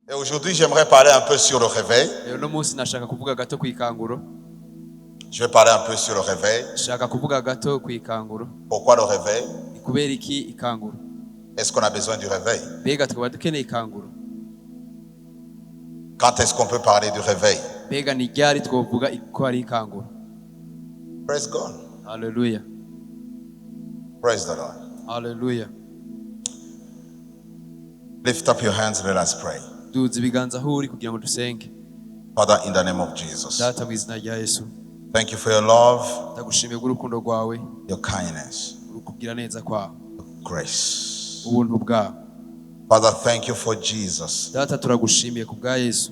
Et aujourd'hui, j'aimerais parler un peu sur le réveil. Rero uno munsi nashaka kuvuga gato ku ikanguro. Je vais parler un peu sur le réveil. Nshaka kuvuga gato ku ikanguro. Pourquoi le réveil? Ni kubera iki ikanguro? Est-ce qu'on a besoin du réveil? Mbega tukaba dukeneye ikanguro? Quand est-ce qu'on peut parler du réveil? Mbega ni ryari twovuga ko ari ikanguro? Praise God. Haleluya. Praise the Lord. Haleluya. Lift up your hands, let us pray. Duza ibiganza aho uri kugira ngo dusenge. Father, in the name of Jesus, Data, mu izina rya Yesu, thank you for your love, ndagushimiye bw'urukundo rwawe, your kindness, ukugira neza kwawe, your grace. ubuntu bwawe. Father, thank you for Jesus. Data, turagushimiye ku bwa Yesu.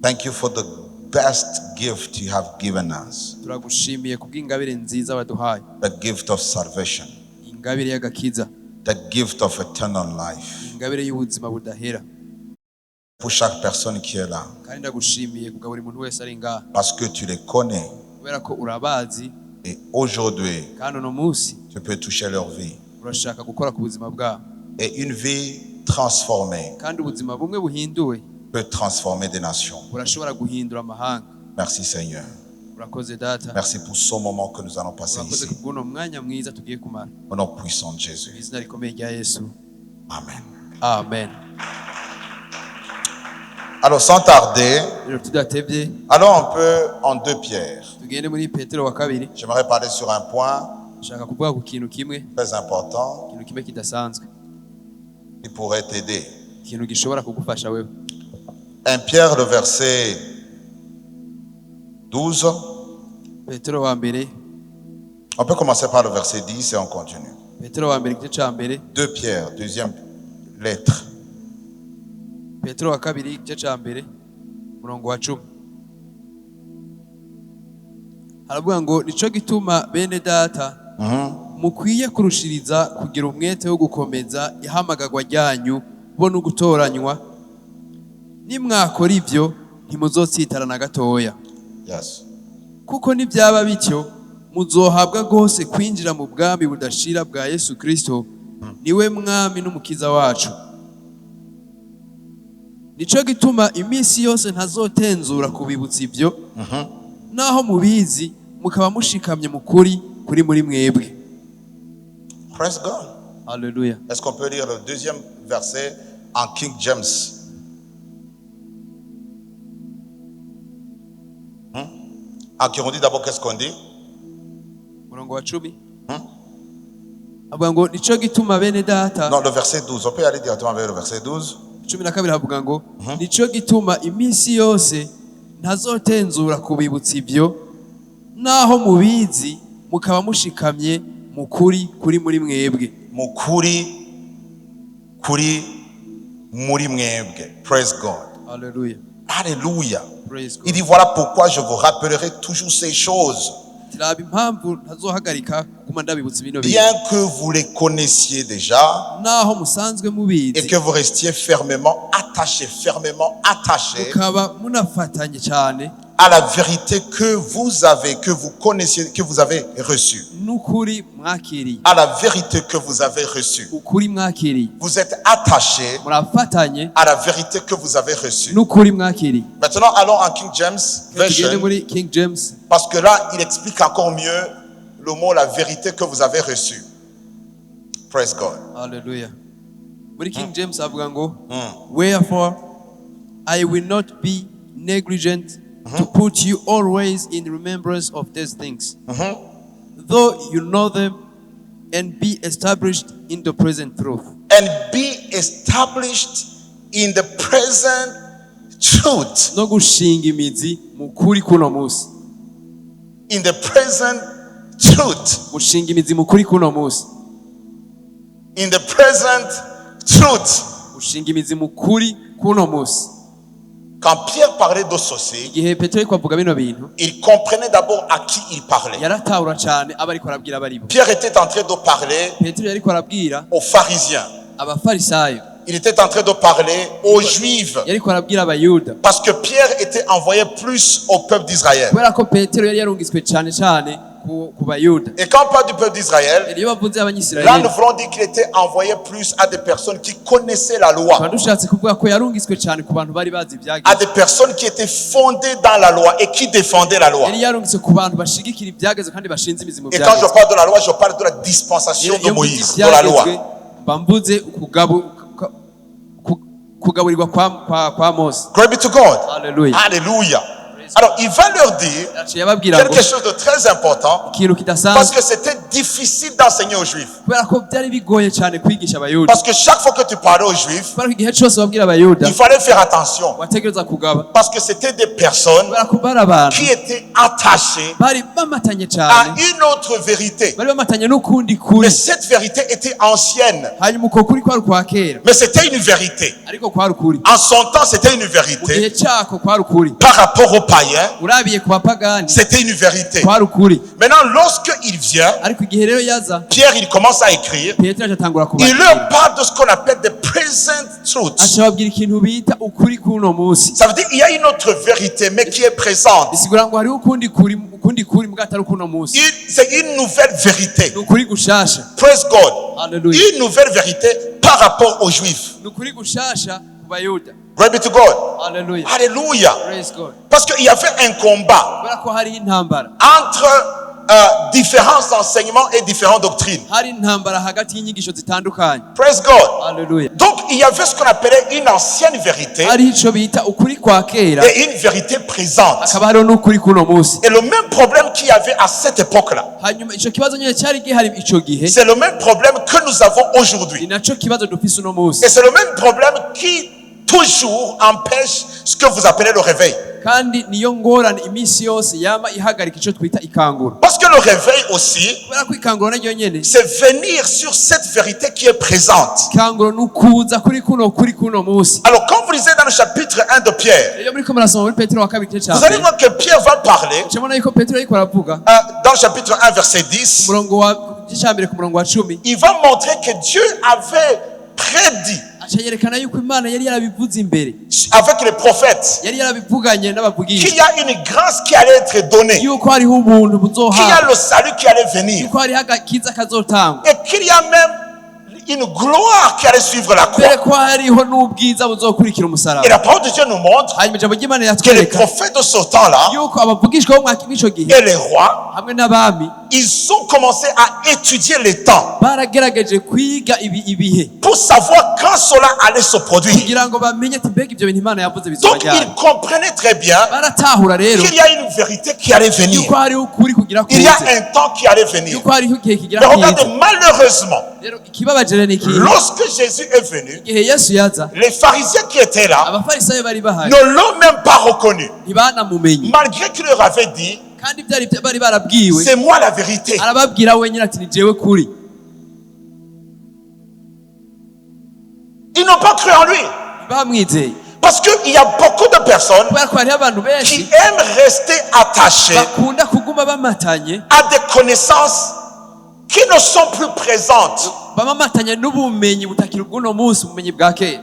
Thank you for the best gift you have given us, Turagushimiye ku bw'ingabire nziza waduhaye, the gift of salvation, ingabire y'agakiza, the gift of eternal life. Ingabire y'ubuzima budahera. Pour chaque personne qui est là, Kandi ndagushimiye kubwa buri muntu wese ari ngaha, parce que tu les connais kubera ko urabazi. Et aujourd'hui, Kandi uno munsi tu peux toucher leur vie. Urashaka gukora ku buzima bwabo. Et une vie transformée Kandi ubuzima bumwe buhinduwe peut transformer des nations. Burashobora guhindura amahanga. Merci Seigneur. Urakoze Data. Merci pour ce moment que nous allons passer Urakoze ici. Kubw'uno mwanya mwiza tugiye kumara. Au nom puissant de Mu Jésus. Izina rikomeye rya Yesu. Amen. Amen. Alors sans tarder, Rero tudatevye, allons un peu en 2 Pierre. Tugende muri Petero wa kabiri. J'aimerais parler sur un point Nshaka kuvuga ku kintu kimwe, très important ikintu kimwe kidasanzwe, qui pourrait t'aider. Ikintu gishobora kugufasha wewe. 1 Pierre, le verset 12. Petero wa mbere. On peut commencer par le verset 10 et on continue. Petero wa mbere igice ca mbere. 2 Pierre, deuxième lettre. Petero wa kabiri igice ca mbere, umurongo wa 10, haravuga ngo: "Nico gituma, bene Data, mukwiye kurushiriza kugira umwete wo gukomeza ihamagarwa ryanyu bo no gutoranywa. Nimwakora ibyo, ntimuzotsitara na gatoya." "Kuko nibyaba bityo, muzohabwa rwose kwinjira mu bwami budashira bwa Yesu Kristo, niwe Mwami n'Umukiza wacu. Nico gituma iminsi yose ntazotenzura kubibutsa ibyo, naho mubizi mukaba mushikamye mu kuri kuri muri mwebwe." Praise God. Haleluya. Est-ce qu'on peut lire le deuxième verset en King James? En Kirundi d'abord, qu'est-ce qu'on dit? Umurongo wa 10 avuga ngo: "Nico gituma, bene Data." Non, le verset 12. On peut aller directement vers le verset 12. 12 havuga ngo: "Nico gituma iminsi yose ntazotenzura kubibutsa ibyo, naho mubizi mukaba mushikamye mu kuri kuri muri mwebwe." Mukuri kuri muri mwebwe. Praise God. Haleluya. Alléluia. Praise Il God. dit: voilà pourquoi je vous rappellerai toujours ces choses. Tiraba impamvu ntazohagarika kuguma ndabibutsa bino bintu. Bien que vous les connaissiez déjà Naho musanzwe mubizi et que vous restiez fermement attachés mukaba munafatanye cyane à la vérité que vous avez, que vous connaissiez, que vous avez reçue. N'ukuri mwakiriye. À la vérité que vous avez reçue. Ukuri mwakiriye. Vous êtes attachés Murafatanye à la vérité que vous avez reçue. N'ukuri mwakiriye. Maintenant, allons en King James Tugende Version, muri King James, parce que là, il explique encore mieux le mot la vérité que vous avez reçue. Praise God. Haleluya. Muri King James avuga ngo: "Wherefore I will not be negligent to put you always in remembrance of these things, though you know them and be established in the present truth." And be established in the present truth. No gushinga imizi mu kuri kuno munsi. In the present truth. Gushinga imizi mu kuri kuno munsi. In the present truth. Gushinga imizi mu kuri kuno munsi. Quand Pierre parlait de ceci, Igihe Petero ariko avuga bino bintu, il comprenait d'abord à qui il parlait. Yaratahura cyane abo ariko arabwira abaribo. Pierre était en train de parler Petero yariko arabwira aux pharisiens. Abafarisayo. Il était en train de parler aux Juifs. Yariko arabwira Abayuda. Parce que Pierre était envoyé plus au peuple d'Israël. Kubera ko Petero yari yarungitswe cyane cyane ku Bayuda. Et quand on parle du peuple d'Israël, Iyo bavuze là Abanyisirayeli, nous voulons dire qu'il était envoyé plus à des personnes qui connaissaient la loi, tuba dushatse kuvuga ko yarungitswe cyane ku bantu bari bazi à ibyagezwe. des personnes qui étaient fondées dans la loi et qui défendaient la loi. Yari yarungitswe ku bantu bashigikira ibyagezwe kandi bashinze imizi mu Et quand je byagezwe. parle de la loi, je parle de la dispensation de Iyo mvuze Moïse, de la loi. ibyagezwe mba mvuze kugaburirwa kwa Mose. Glory be to God. Hallelujah. Alléluia. Alors, il va leur dire Yaciye ababwira ngo quelque chose de très important ikintu parce kidasanzwe, que c'était difficile d'enseigner aux Juifs. kubera ko byari bigoye cyane kwigisha Abayuda, Parce que chaque fois que tu parlais aux Juifs, kubera ko igihe cyose babwira Abayuda il fallait faire attention. wategereza kugaba, Parce que c'était des personnes kubera ko bari abantu qui étaient attachées bari bamatanye à cyane, une autre vérité. bari bamatanye n'ukundi kuri. Mais cette vérité était ancienne. Hanyuma uko kuri kwari ukwa kera, Mais c'était une vérité. ariko kwari ukuri En son temps, c'était une mu vérité. gihe cyako, kwari ukuri. Par rapport aux païens, Urabiye ku bapagani, c'était une vérité. kwari ukuri. Maintenant, lorsque il vient, Ariko igihe rero yaza, Pierre, il commence à écrire. Petero aca atangura Il kubabwira, leur parle de ce qu'on appelle des present truths. aca ababwira ikintu bita ukuri k'uno munsi. Ça veut dire qu'il y a une autre vérité, mais qui est présente. Bisigura ngo hariho ukundi kuri, ukundi kuri mbwa atari ukuno munsi. C'est une nouvelle vérité. Ni ukuri gushasha. Praise God. Hallelujah. Une nouvelle vérité par rapport aux Juifs. Ni ukuri gushasha ku Bayuda. Glory be to God. Hallelujah. Alléluia. Praise God. Parce qu'il y avait un combat Kubera ko hariho intambara, entre différents enseignements et différentes doctrines. hari intambara hagati y'inyigisho zitandukanye. Praise God. Hallelujah. Donc, il y avait ce qu'on appelait une ancienne vérité Hariho ico bita ukuri kwa kera, et une vérité présente. hakaba hariho n'ukuri k'uno munsi. Et le même problème qu'il y avait à cette époque-là, Hanyuma ico kibazo nyene cyari gihari ico gihe, c'est le même problème que nous avons ni aujourd'hui. naco kibazo dufise uno munsi. Et c'est le même problème qui toujours empêche ce que vous appelez le réveil. Kandi niyo ngorane iminsi yose yama ihagarika ico twita ikangura, Parce que le réveil aussi, kubera ko ikanguro naryo nyene, c'est venir sur cette vérité qui est présente. ikanguro ni ukuza kuri kuno kuri kuno munsi. Alors quand vous lisez dans le chapitre 1 de Pierre, Iyo muriko murasoma muri Petero wa kabiri igice ca vous allez mbere, voir que Pierre va parler mubona yuko Petero ariko aravuga dans le chapitre 1 verset 10. umurongo wa igice ca mbere ku murongo wa 10, Il va montrer que Dieu avait prédit aca yerekana yuko Imana yari yarabivuze imbere, avec les prophètes yari yarabivuganye qu'il n'abavugishwa y a une grâce qui allait être donnée, yuko hariho ubuntu qu'il y a buzohabwa, le salut qui allait venir yuko hariho agakiza kazotangwa, et qu'il y a même une gloire qui allait suivre la mbere croix. ko hariho n'ubwiza buzokurikira umusaraba. Et la parole de Dieu nous montre Hanyuma ijambo ry'Imana que les riratwereka prophètes de ce temps-là yuko abavugishwa bo mw'ico gihe et les rois, hamwe n'abami ils ont commencé à étudier les temps baragerageje kwiga ibihe pour savoir quand cela allait se produire. kugira ngo bamenye ati mbega ibyo bintu Imana yavuze bizoba Donc ryari. ils comprenaient très bien Baratahura rero qu'il y a une vérité qui allait venir. yuko hariho ukuri kugira Il y a kuze, un temps qui allait venir. yuko hariho igihe kigira Mais regardez, kize. malheureusement, Rero ikibabaje rero ni ikihe? lorsque Jésus est venu, Igihe Yesu yaza, les pharisiens qui étaient là abafarisayo bari bahari ne l'ont même pas reconnu. ntibanamumenye, Malgré qu'il leur avait dit, kandi byari bari barabwiwe. c'est moi la vérité. Arababwira wenyine ati ni jewe kuri. Ils n'ont pas cru en lui. Ntibamwizeye, Parce qu'il y a beaucoup de personnes kubera ko hariho abantu benshi qui aiment rester attachées bakunda kuguma bamatanye, à des connaissances qui ne sont plus présentes, bamamatanye n'ubumenyi butakiri ubw'uno munsi, ubumenyi bwa kera,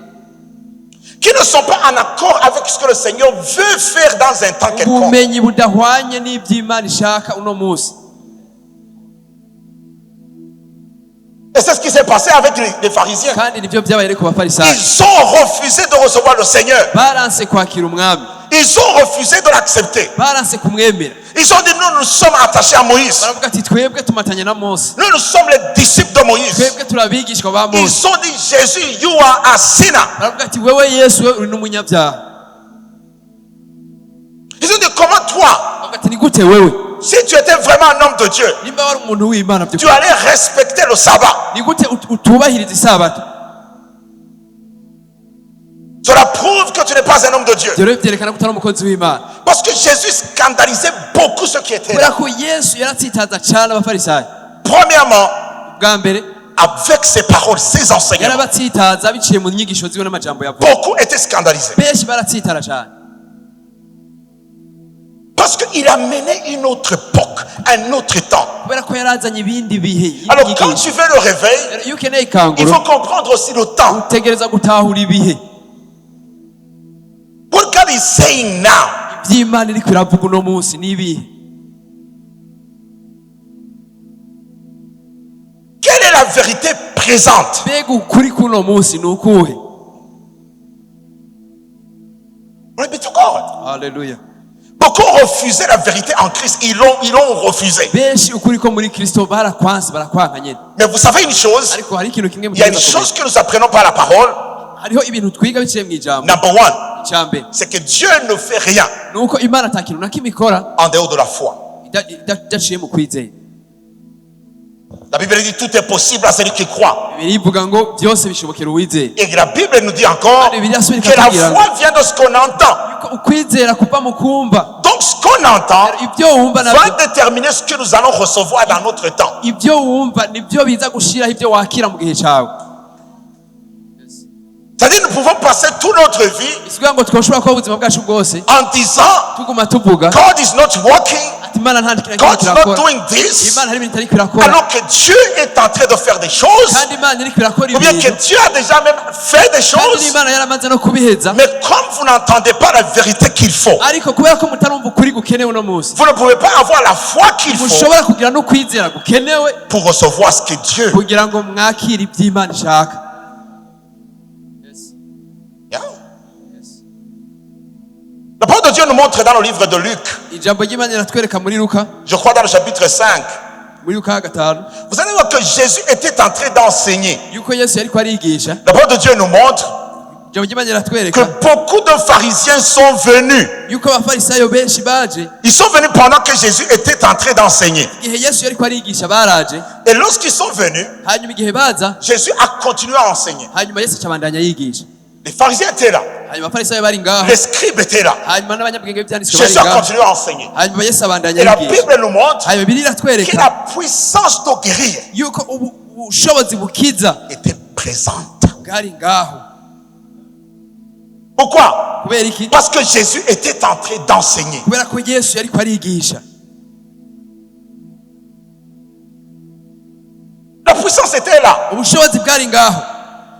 qui ne sont pas en accord avec ce que le Seigneur veut faire dans un temps quelconque. ubumenyi budahwanye n'iby'Imana ishaka uno munsi. Et c'est ce qui s'est passé avec les pharisiens. Kandi nibyo byabaye ariko bafarisayo Ils ont refusé de recevoir le Seigneur. baranse kwakira umwami, Ils ont refusé de l'accepter. baranse kumwemera. Ils ont dit, nous, nous sommes attachés à Moïse. Baravuga ati twebwe tumatanye na Mose, Nous, nous sommes les disciples de Moïse. twebwe turabigishwa ba Mose. Ils ont dit, Jésus, you are a sinner. Baravuga ati wewe Yesu we uri n'umunyabyaha. Ils ont dit, comment toi, Baravuga ati ni gute wewe si tu étais vraiment un homme de Dieu, nimba wari umuntu w'Imana tu by'ukuri, allais respecter le sabbat. ni gute utubahiriza isabato? Cela prouve que tu n'es pas un homme de Dieu. Ibyo rero byerekana ko utari umukozi w'Imana, Parce que Jésus scandalisait beaucoup ceux qui étaient kubera là. ko Yesu yaratsitaza cyane abafarisayo. Premièrement, Bwa mbere avec ses paroles, ses enseignements, yarabatsitaza biciye mu nyigisho ziwe n'amajambo yavuze. beaucoup étaient scandalisés. Benshi baratsitara cyane, Parce qu'il a mené une autre époque, un autre temps. kubera ko yarazanye ibindi bihe, iyindi Alors quand nyigisho. tu veux le réveil, Rero iyo ukeneye il ikanguro, faut comprendre aussi le temps. utegereza gutahura ibihe. What God is saying now Iby'Imana iriko iravuga uno munsi ni ibihe? vérité présente? Mbega ukuri kuno munsi ni ukuhe? Glory be to God. Haleluya. Beaucoup ont refusé la vérité en Christ. Ils l'ont refusé. Benshi ukuri ko muri Kristo barakwanse, barakwanka nyene. Mais vous savez une chose, Ariko hari ikintu kimwe il y a une mutegerezwa chose que nous apprenons par la parole. kumenya. Hariho ibintu twiga biciye mu ijambo. Number one, Icya mbere c'est que Dieu ne fait rien ni uko Imana ata kintu na kimwe ikora en dehors de la foi. Idaciye mu kwizera. La Bible dit: tout est possible à celui qui croit. Bibiliya ivuga ngo byose bishobokera uwizeye. Et la Bible nous dit encore Kandi Bibiliya isubira que la ikatubwira foi vient de ce qu'on entend. Yuko ukwizera kuva mu kumva. Donc ce qu'on entend Ibyo wumva va nabyo déterminer ce que nous allons recevoir dans notre temps. Ibyo wumva nibyo biza gushiraho ibyo wakira mu gihe cyawe. C'est-à-dire nous pouvons passer toute notre vie Bisigaye ngo twoshobora kuba ubuzima bwacu bwose en disant: tuguma tuvuga God is not working, ati Imana nta kintu na kimwe God is not kirakora, doing this, Imana hari ibintu itariko irakora, alors que Dieu est en train de faire des choses, kandi Imana iriko irakora ou bien que ibintu, Dieu a déjà même fait des kandi choses, n'Imana yaramaze no kubiheza. Mais comme vous n'entendez pas la vérité qu'il faut, Ariko kubera ko mutarumva ukuri gukenewe uno munsi, vous ne pouvez pas avoir la foi qu'il faut mushobora kugira no kwizera gukenewe pour recevoir ce que Dieu. Kugira ngo mwakire iby'Imana ishaka. Yeah. La parole de Dieu nous montre dans le livre de Luc, Ijambo ry'Imana riratwereka muri Luka, je crois dans le chapitre 5, muri Luka gatanu, vous allez voir que Jésus était en train d'enseigner. Yuko Yesu yariko arigisha. La parole de Dieu nous montre Ijambo ry'Imana que riratwereka beaucoup de pharisiens sont venus. Yuko abafarisayo benshi baje. Ils sont venus pendant que Jésus était en train d'enseigner. Igihe Yesu yariko arigisha baraje. Et lorsqu'ils sont venus, Hanyuma igihe baza, Jésus a continué à enseigner. Hanyuma Yesu acabandanya yigisha. Les pharisiens étaient là. Hanyuma abafarisayo bari ngaho. Les scribes étaient là. Hanyuma n'abanyabwenge b'ibyanditswe bari Jésus a ngaho. continué à enseigner. Hanyuma Yesu abandanya Et la yigisha. Bible nous montre Hanyuma Bibiliya que iratwereka la puissance de guérir yuko ubushobozi bukiza était présente. Bwari ngaho. Pourquoi? Kubera iki? Parce que Jésus était en train d'enseigner. Kubera ko Yesu yariko arigisha. La puissance était là. Ubushobozi bwari ngaho.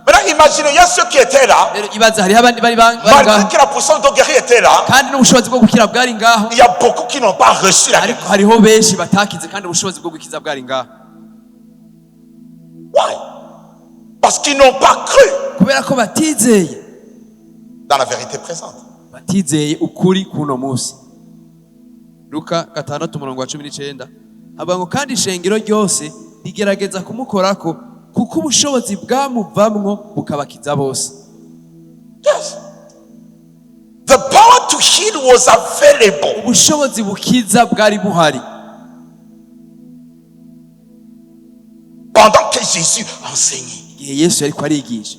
Maintenant, imaginez, il y a ceux qui étaient là, Rero ibaze hariho abandi bari bari malgré ngaho, que la puissance de guérir était là, kandi n'ubushobozi bwo gukira bwari ngaho, il y a beaucoup qui n'ont pas reçu la ariko guérison. Hariho benshi batakize kandi ubushobozi bwo gukiza bwari ngaho. Why? Parce qu'ils n'ont pas cru Kubera ko batizeye dans la vérité présente. Batizeye ukuri kuno munsi. Luka gatandatu umurongo wa 19 avuga ngo kandi ishengero ryose rigerageza kumukorako kuko ubushobozi bwamuvamwo bukabakiza bose. Yes. The power to heal was available. Ubushobozi bukiza bwari buhari. Pendant que Jésus enseignait. Igihe Yesu yariko arigisha.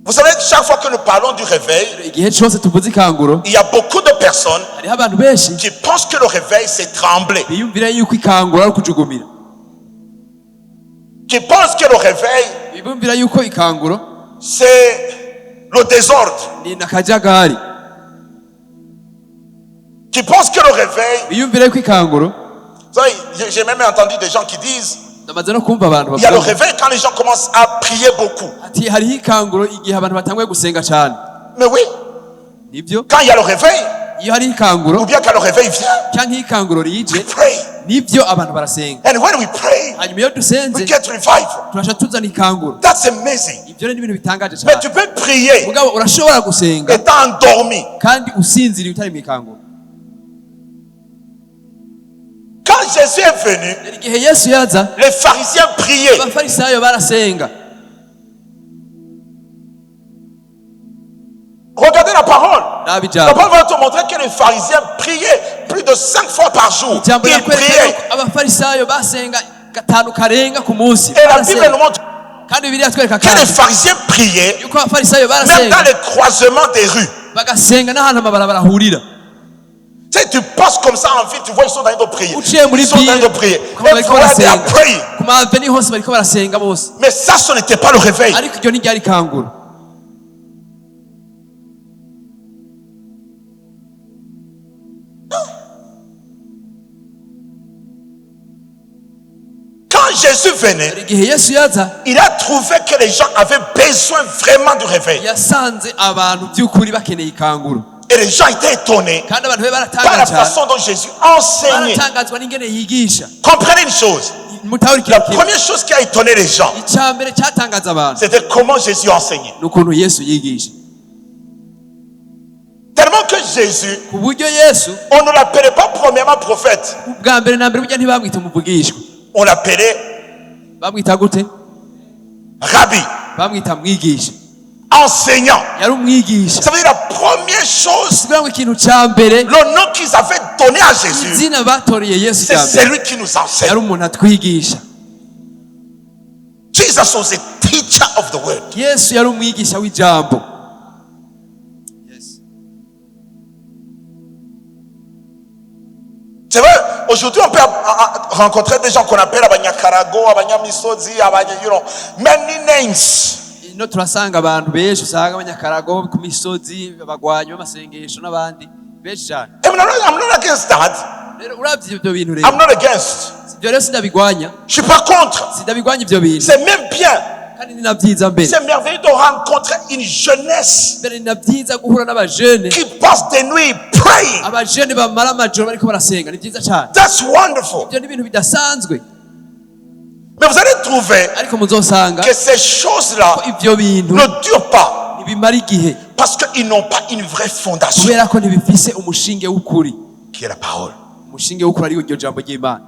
Vous savez, chaque fois que nous parlons du réveil, Igihe cyose tuvuze ikanguro, il y a beaucoup de personnes hariho abantu benshi qui pensent que le réveil, c'est trembler. Biyumvira yuko ikanguro ari ukujugumira. Qui pensent que le réveil, Biyumvira yuko ikanguro c'est le désordre. Ni akajagari. Qui pensent que le réveil, Biyumvira yuko ikanguro, vous savez, j'ai même entendu des gens qui disent, ndamaze no kumva abantu il y a le bavuga réveil quand les gens commencent à prier beaucoup. Ati hariho ikanguro igihe abantu batanguye gusenga cyane. Mais oui, Nibyo. Quand il y a le réveil, Iyo hariho ikanguro, ou bien quand le réveil vient, cyangwa iyo ikanguro rije, we pray. Nibyo abantu barasenga. And when we pray, Hanyuma iyo dusenze, we get revival. Turasha tuzana ikanguro. That's amazing. Ibyo rero ni ibintu bitangaje Mais cyane. tu peux prier Mugabo urashobora gusenga étant endormi. Kandi usinziriye utari mu ikanguro. Quand Jésus est venu, Rero igihe Yesu yaza, les pharisiens priaient. Abafarisayo barasenga. Regardez la parole. Raba La ijambo. parole va te montrer que les pharisiens priaient plus de 5 fois par jour. Ijambo Ils rirakwereka priaient. yuko abafarisayo basenga gatanu karenga ku munsi. Et la Barasenga. Bible nous montre Kandi Bibiliya iratwereka que les kandi pharisiens priaient yuko abafarisayo même barasenga dans les croisements des rues. Bagasenga n'ahantu amabarabara ahurira. Tu sais, tu passes comme ça en ville, tu vois, ils sont en train de prier. Uciye muri Ils sont en train de ville prier. ukabona bariko Everywhere they are barasenga praying. ku maveni hose bariko barasenga bose. Mais ça, ce n'était pas le réveil. Ariko iryo ntiryari ikanguro. Quand Jésus venait, Igihe Yesu yaza, il a trouvé que les gens avaient besoin vraiment du réveil. Yasanze abantu by'ukuri bakeneye ikanguro. Et les gens étaient étonnés Kandi abantu be par baratangara la cyane, façon dont Jésus enseignait. baratangazwa n'ingene yigisha. Comprenez une chose. Mutahura La ikintu kimwe. première chose qui a étonné les gens, Icya mbere cyatangaza abantu c'était comment Jésus enseignait. ni ukuntu Yesu yigisha. Tellement que Jésus, Ku buryo Yesu on ne l'appelait pas premièrement prophète, bwa mbere na mbere burya ntibamwita umuvugishwa. on l'appelait Bamwita gute? rabbi, Bamwita mwigisha. enseignant. Yari umwigisha. Ça veut dire la première chose, Kugira ngo ikintu cya mbere, le nom qu'ils avaient donné à Jésus, izina batoreye Yesu c'est rya mbere, celui qui nous enseigne. yari umuntu atwigisha. Jesus was a teacher of the word. Yesu yari umwigisha w'ijambo. C'est vrai, aujourd'hui on peut rencontrer des gens qu'on appelle Abanyakarago, Abanyamisozi, Abanya, many names. Ino turasanga abantu benshi usanga abanyakarago ku misozi, abagwanyi b'amasengesho n'abandi benshi cyane. I'm not against that. Rero uravye ibyo bintu rero, I'm not against. Ibyo rero sindabigwanya. Je suis pas contre. Sindabigwanya ibyo bintu. C'est même bien. Kandi ni na byiza mbere. C'est merveilleux de rencontrer une jeunesse Mbere ni na byiza guhura n'abajene, qui passe des nuits praying. abajene bamara amajoro bariko barasenga, ni byiza cyane. That's wonderful. Ibyo ni ibintu bidasanzwe. Mais vous allez trouver Ariko muzosanga que ces choses-là ko ibyo bintu ne durent pas ntibimara igihe, parce qu'ils n'ont pas une vraie fondation kubera ko ntibifise umushinge w'ukuri, qui est la parole. Umushinge w'ukuri ari iryo jambo ry'Imana.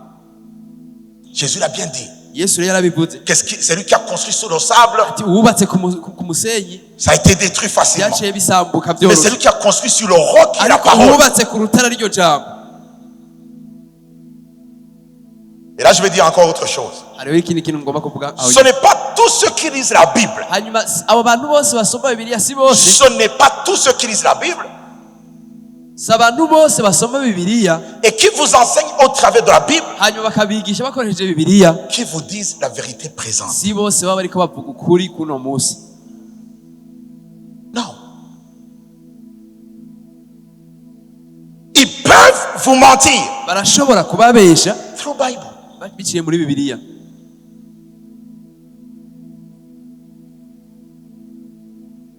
Jésus l'a bien dit. Yesu rero yarabivuze. C'est lui qui a construit sur le sable, Ati uwubatse ku musenyi, ça a été détruit facilement. byaciye bisambuka Mais byoroshye. c'est lui qui a construit sur le roc qui est la Ariko parole. uwubatse ku rutare ariryo jambo. Et là, je vais dire encore autre chose. Hariho ikindi kintu ngomba kuvuga aho. Ce n'est pas tous ceux qui lisent la Bible. Hanyuma abo bantu bose basoma Bibiliya si bose. Ce n'est pas tous ceux qui lisent la Bible Si abantu bose basoma Bibiliya et qui vous enseignent au travers de la Bible hanyuma bakabigisha bakoresheje Bibiliya, qui vous disent la vérité présente. si bose baba bariko bavuga ukuri kuno munsi. Non. Ils peuvent vous mentir Barashobora kubabesha through Bible. biciye muri Bibiliya.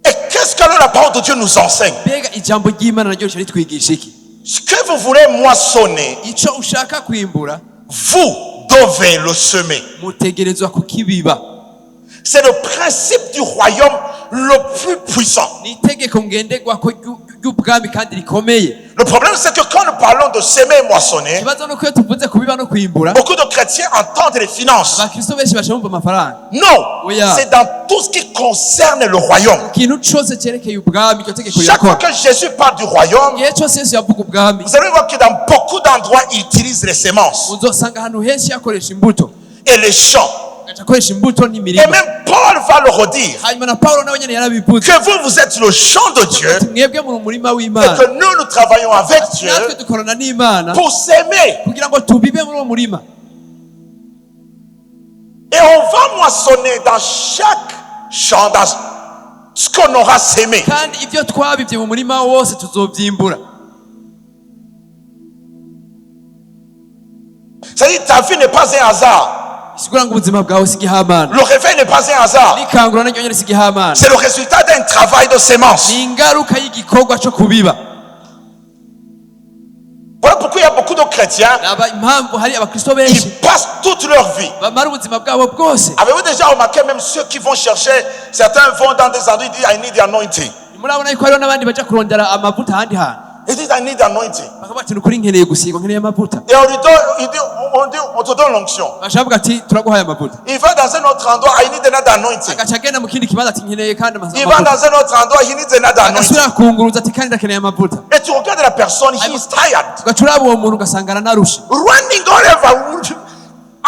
Et qu'est-ce que la parole de Dieu nous enseigne? Mbega ijambo ry'Imana naryo rica ritwigisha iki? Ce que vous voulez moissonner, Ico ushaka kwimbura, vous devez le semer. Mutegerezwa kukibiba. C'est le principe du royaume le plus puissant. Ni itegeko ngenderwako ry'ubwami kandi rikomeye. Le problème, c'est que quand nous parlons de semer et moissonner, Ikibazo nuko iyo tuvuze kubiba no kwimbura, beaucoup de chrétiens entendent les finances. abakristo benshi baca bumva amafaranga. Non, Oui. c'est dans tout ce qui concerne le royaume. Ikintu cose cyerekeye ubwami, iryo tegeko Chaque fois rirakora. que Jésus parle du royaume, Igihe cyose Yesu yavuga ubwami, vous allez voir que dans beaucoup d'endroits, il utilise les semences uzosanga ahantu henshi yakoresha imbuto, et les champs. Agaca akoresha imbuto Et n'imirima. même Paul va le redire. Hanyuma na Pawulo nawe nyene yarabivuze. Que vous, vous êtes le champ de Dieu Ati mwebwe muri umurima et w'Imana, que nous, nous travaillons avec Dieu natwe dukorana n'Imana pour s'aimer. kugira ngo tubibe muri uwo murima. Et on va moissonner dans chaque champ, dans ce qu'on aura sémé. Kandi ibyo twabibye mu murima wose tuzovyimbura. C'est-à-dire, ta vie n'est pas un hasard. Bisigura ngo ubuzima bwawe si igihamana. Le réveil n'est pas un hasard. N'ikangura naryo nyene si igihamana. C'est le résultat d'un travail de sémence. Ni ingaruka y'igikorwa co kubiba. Voilà pourquoi il y a beaucoup de chrétiens, Raba impamvu hari abakristo benshi ils passent toute leur vie. Bamara ubuzima bwabo bwose. Avez-vous déjà remarqué même ceux qui vont chercher, certains vont dans des endroits, ils disent, I need the anointing. Murabona yuko hariho n'abandi baja kurondera amavuta ahandi hantu, Ils disent, I need the anointing. Bakavuga ati nukuri nkeneye gusigwa, nkeneye amavuta. Et on lui donne, il dit, on te donne l'onction. Baca bavuga ati turaguhaye amavuta. Il va dans un autre endroit, I need another anointing. Agaca agenda mu kindi kibanza ati nkeneye kandi Il va amavuta. dans un autre endroit, he needs another anointing. Agasubira kunguruza ati kandi ndakeneye amavuta. Et tu regardes la personne, he is tired. Ugaca uraba uwo muntu ugasanga aranarushe. Running all over,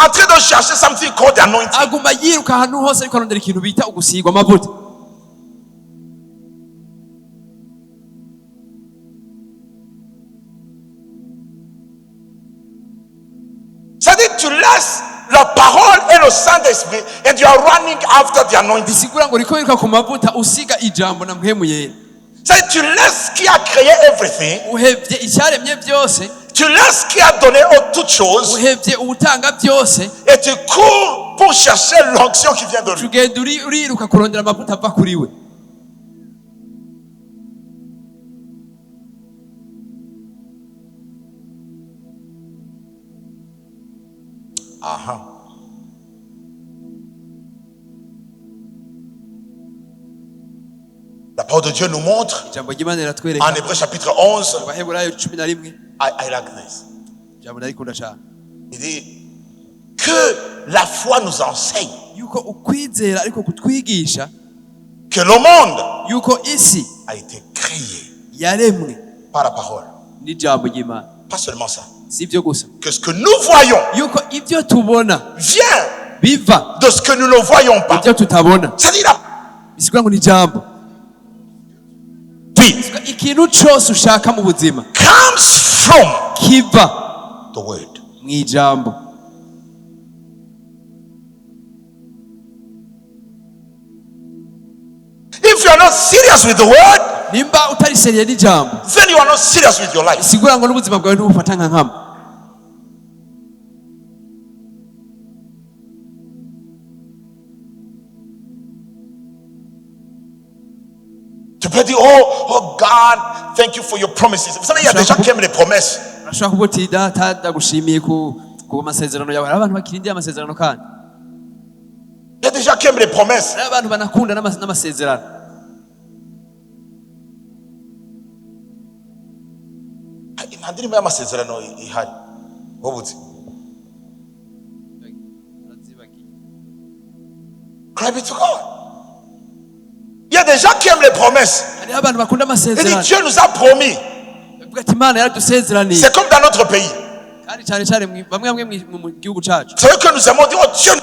en train de chercher something called the anointing. Aguma yiruka ahantu hose ariko arondera ikintu bita ugusigwa amavuta. C'est-à-dire, tu laisses la parole et le Saint-Esprit and you are running after the anointing. Bisigura ngo uriko wiruka ku mavuta usiga ijambo na Mpwemu Yera. C'est-à-dire, tu laisses qui a créé everything, Uhevye icyaremye byose, tu laisses qui a donné toutes choses uhevye uwutanga byose, et tu cours pour chercher l'onction qui vient de lui. Ugenda uriruka kurondera amavuta ava kuri we. Parole de Dieu nous montre Ijambo ry'Imana riratwereka en Hébreux chapitre 11. Mu Baheburayo 11. I like this. Ijambo ndarikunda cyane. Il dit que la foi nous enseigne Yuko ukwizera ariko kutwigisha que le monde yuko isi a été créé yaremwe par la parole. N'ijambo ry'Imana. Pas seulement ça. Si ibyo gusa. Que ce que nous voyons Yuko ibyo tubona vient biva de ce que nous ne voyons pas. ibyo tutabona. C'est-à-dire la Bisigura ngo ni ijambo. vie Ikintu cyose ushaka mu buzima comes from kiva the word. Mu ijambo. If you are not serious with the word, Nimba utari sérieux n'ijambo, then you are not serious with your life. bisigura ngo n'ubuzima bwawe ntubufata nka nkama. Tu peux dire, oh, oh God, thank you for your promises. Vous savez, il y a des gens qui aiment les promesses. Urashobora kuvuga uti data ndagushimiye ku masezerano yawe. Hari abantu bakirindiye amasezerano kandi. Il y a des gens qui aiment les promesses. Hari abantu banakunda n'amasezerano. Nta ndirimbo y'amasezerano ihari wowe uzi. Glory be to God. Il y a des gens qui aiment les promesses. Hariho abantu bakunda Il dit amasezerano. Dieu nous a promis. Bavuga ati Imana yaradusezeraniye. C'est comme dans notre pays. Kandi cyane cyane bamwe bamwe mu gihugu cyacu C'est vrai que nous aimons dire, oh Dieu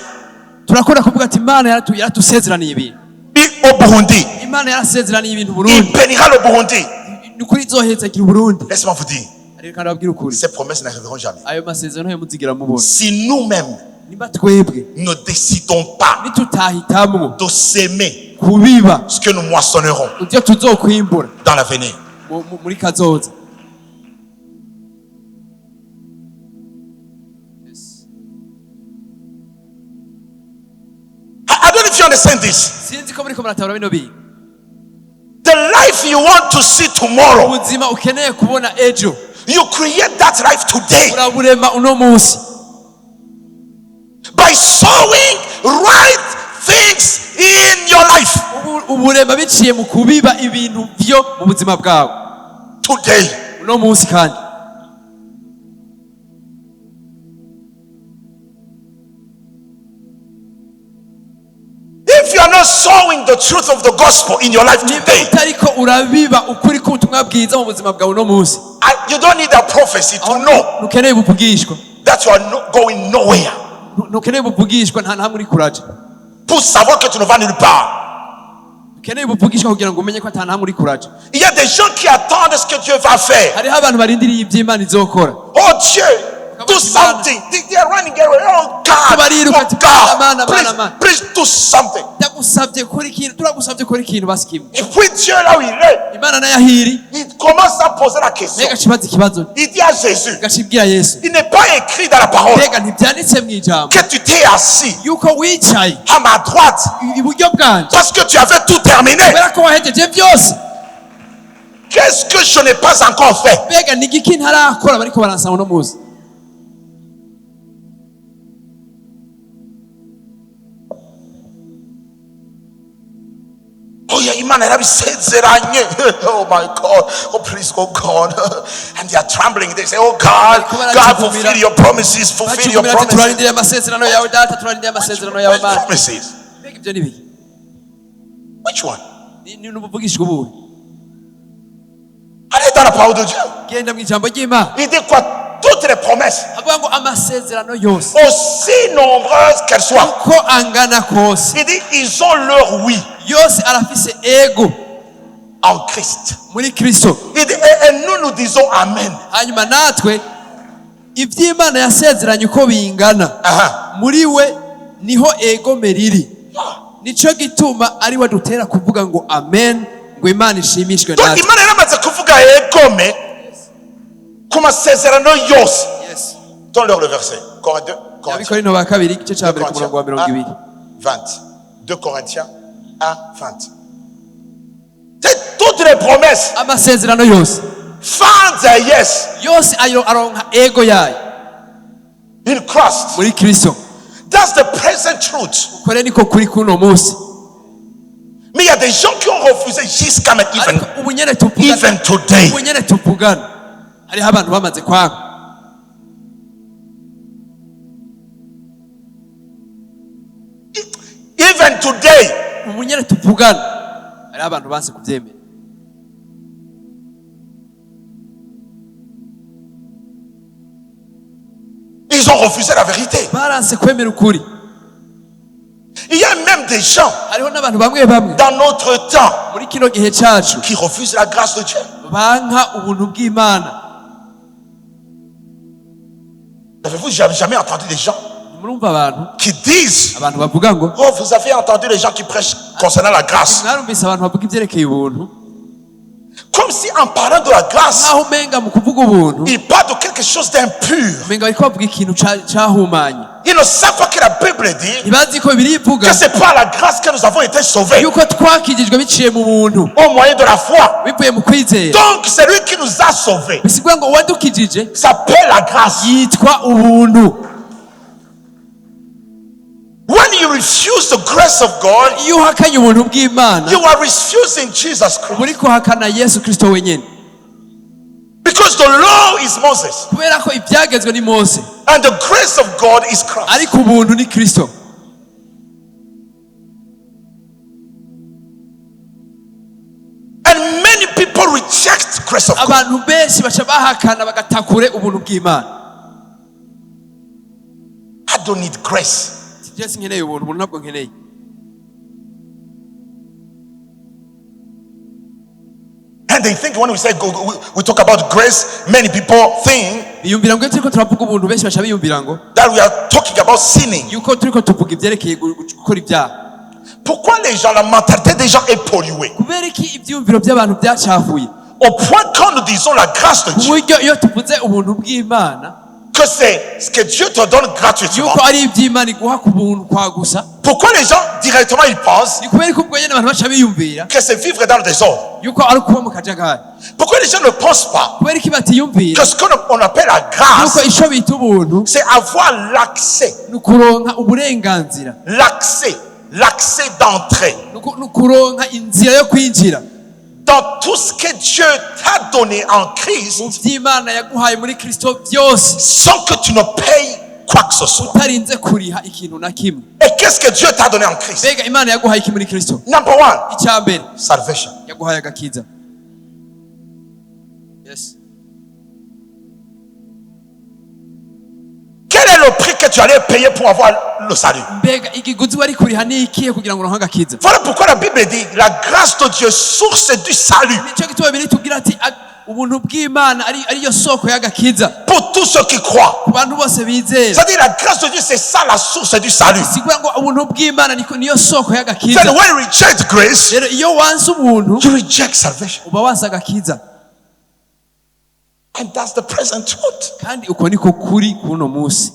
turakunda kuvuga ati Imana yaradusezeraniye ibintu. nous au Burundi. Imana yarasezeraniye ibintu Il Burundi. bénira le Burundi. Ni ukuri izohetsagira Uburundi. Laisse-moi vous dire, Ariko kandi ababwira ukuri, ces promesses n'arriveront jamais. Ayo masezerano ntayo muzigera mubona. Si nous-mêmes Nimba twebwe ne décidons pas nitutahitamwo de semer kubiba ce que nous moissonnerons ibyo tuzokwimbura dans l'avenir. Muri kazoza. I don't know if you understand this. Sinzi ko muriko muratabura bino bintu. The life you want to see tomorrow, Ubuzima ukeneye kubona ejo, you create that life today uraburema uno munsi by sowing right things in your life Uburema biciye mu kubiba ibintu byo mu buzima bwawe today. Uno munsi kandi. If you are not sowing the truth of the gospel in your life Nimba today, utariko urabiba ukuri k'ubutumwa bwiza mu buzima bwawe uno munsi, you don't need a prophecy to know ntukeneye ubuvugishwa. That you are not going nowhere. Ntukeneye ubuvugishwa nta namwe uri kuraja. Pour savoir que tu ne vas nulle part. Ukeneye ubuvugishwa kugira ngo umenye ko ata namwe uri kuraja. Il y a des gens qui attendent ce que Dieu va faire. Hariho abantu barindiriye iby'Imana izokora. Oh Dieu, do something. They are running away. Oh God, oh God, please, please do something. Ndagusabye kora ikintu, turagusabye kora ikintu basi kimwe. Et puis Dieu, là où il est, Imana nayo ahiri, il commence à poser la question. mbega aca ibaza ikibazo. Il dit à Jésus, Gaca ibwira Yesu, il n'est pas écrit dans la parole mbega ntibyanditse mu ijambo que tu t'es assis yuko wicaye à ma droite iburyo bwanjye parce que tu avais tout terminé. Kubera ko wahejeje byose. Qu'est-ce que je n'ai pas encore fait? Mbega ni igiki ntarakora bariko baransaba uno munsi? Oh yeah, Imana yarabisezeranye. Oh my God. Oh please, oh God. And they are trembling. They say, oh God, God, fulfill your promises, fulfill your Bacugumira ati promises. turarindiriye amasezerano yawe data, turarindiriye amasezerano yawe Which Mana. promises? Mbega ibyo ni biki? Which one? Ni n'ubuvugishwa ubuhe? Allez dans la parole de Dieu. Genda mu ijambo ry'Imana. Il dit quoi? Toutes les promesses, Avuga ngo amasezerano yose, aussi nombreuses qu'elles soient, uko angana kose, il dit, ils ont leur oui yose arafise ego en Christ. Muri Kristo. Il dit, et nous, nous disons Amen. Hanyuma natwe iby'Imana yasezeranye uko bingana, Ah, muri we niho egome riri. ah. Nico gituma ari we dutera kuvuga ngo amen, ngo Imana ishimishwe Donc, natwe. Imana yaramaze kuvuga egome ku masezerano yose. Yes. Donne-leur le verset. Corinthiens, Corinthiens, Abakorinto ba kabiri igice cya mbere ku murongo wa 20. 20. 2 Corinthiens 1, 20. C'est toutes les promesses. Amasezerano yose, Find a yes yose ayo aronka ego yayo in Christ. muri Kristo. That's the present truth. Ukore niko kuri kuno munsi. Mais il y a des gens qui ont refusé jusqu'à maintenant, even, Ariko ubu nyene tuvugana, even today. Ubu nyene tuvugana hariho abantu bamaze kwanga. Even today, Ubu nyene tuvugana hariho abantu banse kubyemera. Ils ont refusé la vérité. Baranse kwemera ukuri. Il y a même des gens Hariho n'abantu bamwe bamwe dans notre temps muri kino gihe cacu qui refusent la grâce de Dieu. Banka ubuntu bw'Imana. Avez-vous jamais entendu des gens Murumva abantu qui disent, abantu bavuga ngo oh, vous avez entendu les gens qui prêchent concernant la grâce. Mwarumvise abantu bavuga ibyerekeye ubuntu. Comme si en parlant de la grâce, Nkaho umenga mu kuvuga ubuntu ils parlent de quelque chose d'impur. Umenga bariko bavuga ikintu cahumanye. Ils ne savent pas que la Bible dit Ntibazi ko Bibiliya ivuga que c'est par la grâce que nous avons été sauvés yuko twakijijwe biciye mu buntu au moyen de la foi. bivuye mu kwizera. Donc, c'est lui qui nous a sauvés. Bisigura ngo uwadukijije S'appelle la grâce. Yitwa ubuntu. When you refuse the grace of God, Iyo uhakanye ubuntu bw'Imana you are refusing Jesus Christ. uba uriko uhakana Yesu Kristo wenyine. Because the law is Moses Kubera ko ibyagezwe ni Mose and the grace of God is Christ. Ariko ubuntu ni Kristo. And many people reject grace of God. Abantu benshi baca bahakana bagatakure ubuntu bw'Imana. I don't need grace. Ati, "Je sinkeneye ubuntu, ubuntu ntabwo nkeneye." And they think when we say go, we talk about grace, many people think Biyumvira ngo iyo turiko turavuga ubuntu benshi baca biyumvira ngo that we are talking about sinning. Yuko turiko tuvuga ibyerekeye gukora ibyaha. Pourquoi les gens, la mentalité des gens est polluée? Kubera iki ibyiyumviro by'abantu byacafuye? Au point quand nous disons la grâce de Ku Dieu, buryo iyo tuvuze ubuntu bw'Imana que c'est ce que Dieu te donne gratuitement. yuko ari iby'Imana iguha ku buntu kwa gusa. Pourquoi les gens directement ils pensent Ni kubera ko ubwo nyene abantu baca biyumvira que c'est vivre dans le désordre? Yuko ari ukuba mu kajagari? Pourquoi les gens ne pensent pas Kubera iki batiyumvira que ce qu'on on appelle la grâce, yuko ico bita ubuntu c'est avoir l'accès, ni ukuronka uburenganzira, l'accès, l'accès d'entrée ni ukuronka inzira yo kwinjira dans tout ce que Dieu t'a donné en Christ mu vy'Imana yaguhaye muri Kristo byose sans que tu ne payes quoi que ce soit. Utarinze kuriha ikintu na kimwe. Et qu'est-ce que Dieu t'a donné en Christ? Mbega Imana yaguhaye iki muri Kristo? Number one, Icya mbere, salvation. Yaguhaye agakiza. Yes. Quel est le prix que tu allais payer pour avoir le salut? Mbega ikiguzi wari kuriha ni ikihe kugira ngo uronke agakiza? Voilà pourquoi la Bible dit la grâce de Dieu, source du salut Nicyo gituma Bibiliya itubwira ati ubuntu bw'Imana ari ariyo soko y'agakiza pour tous ceux qui croient. Ku bantu bose bizera. C'est-à-dire la grâce de Dieu, c'est ça la source du salut. Sigura ngo ubuntu bw'Imana niyo soko y'agakiza. C'est when you reject grace, Rero iyo wanse ubuntu you reject salvation. Uba wanse agakiza. And that's the present truth. Kandi uko niko kuri kuno munsi.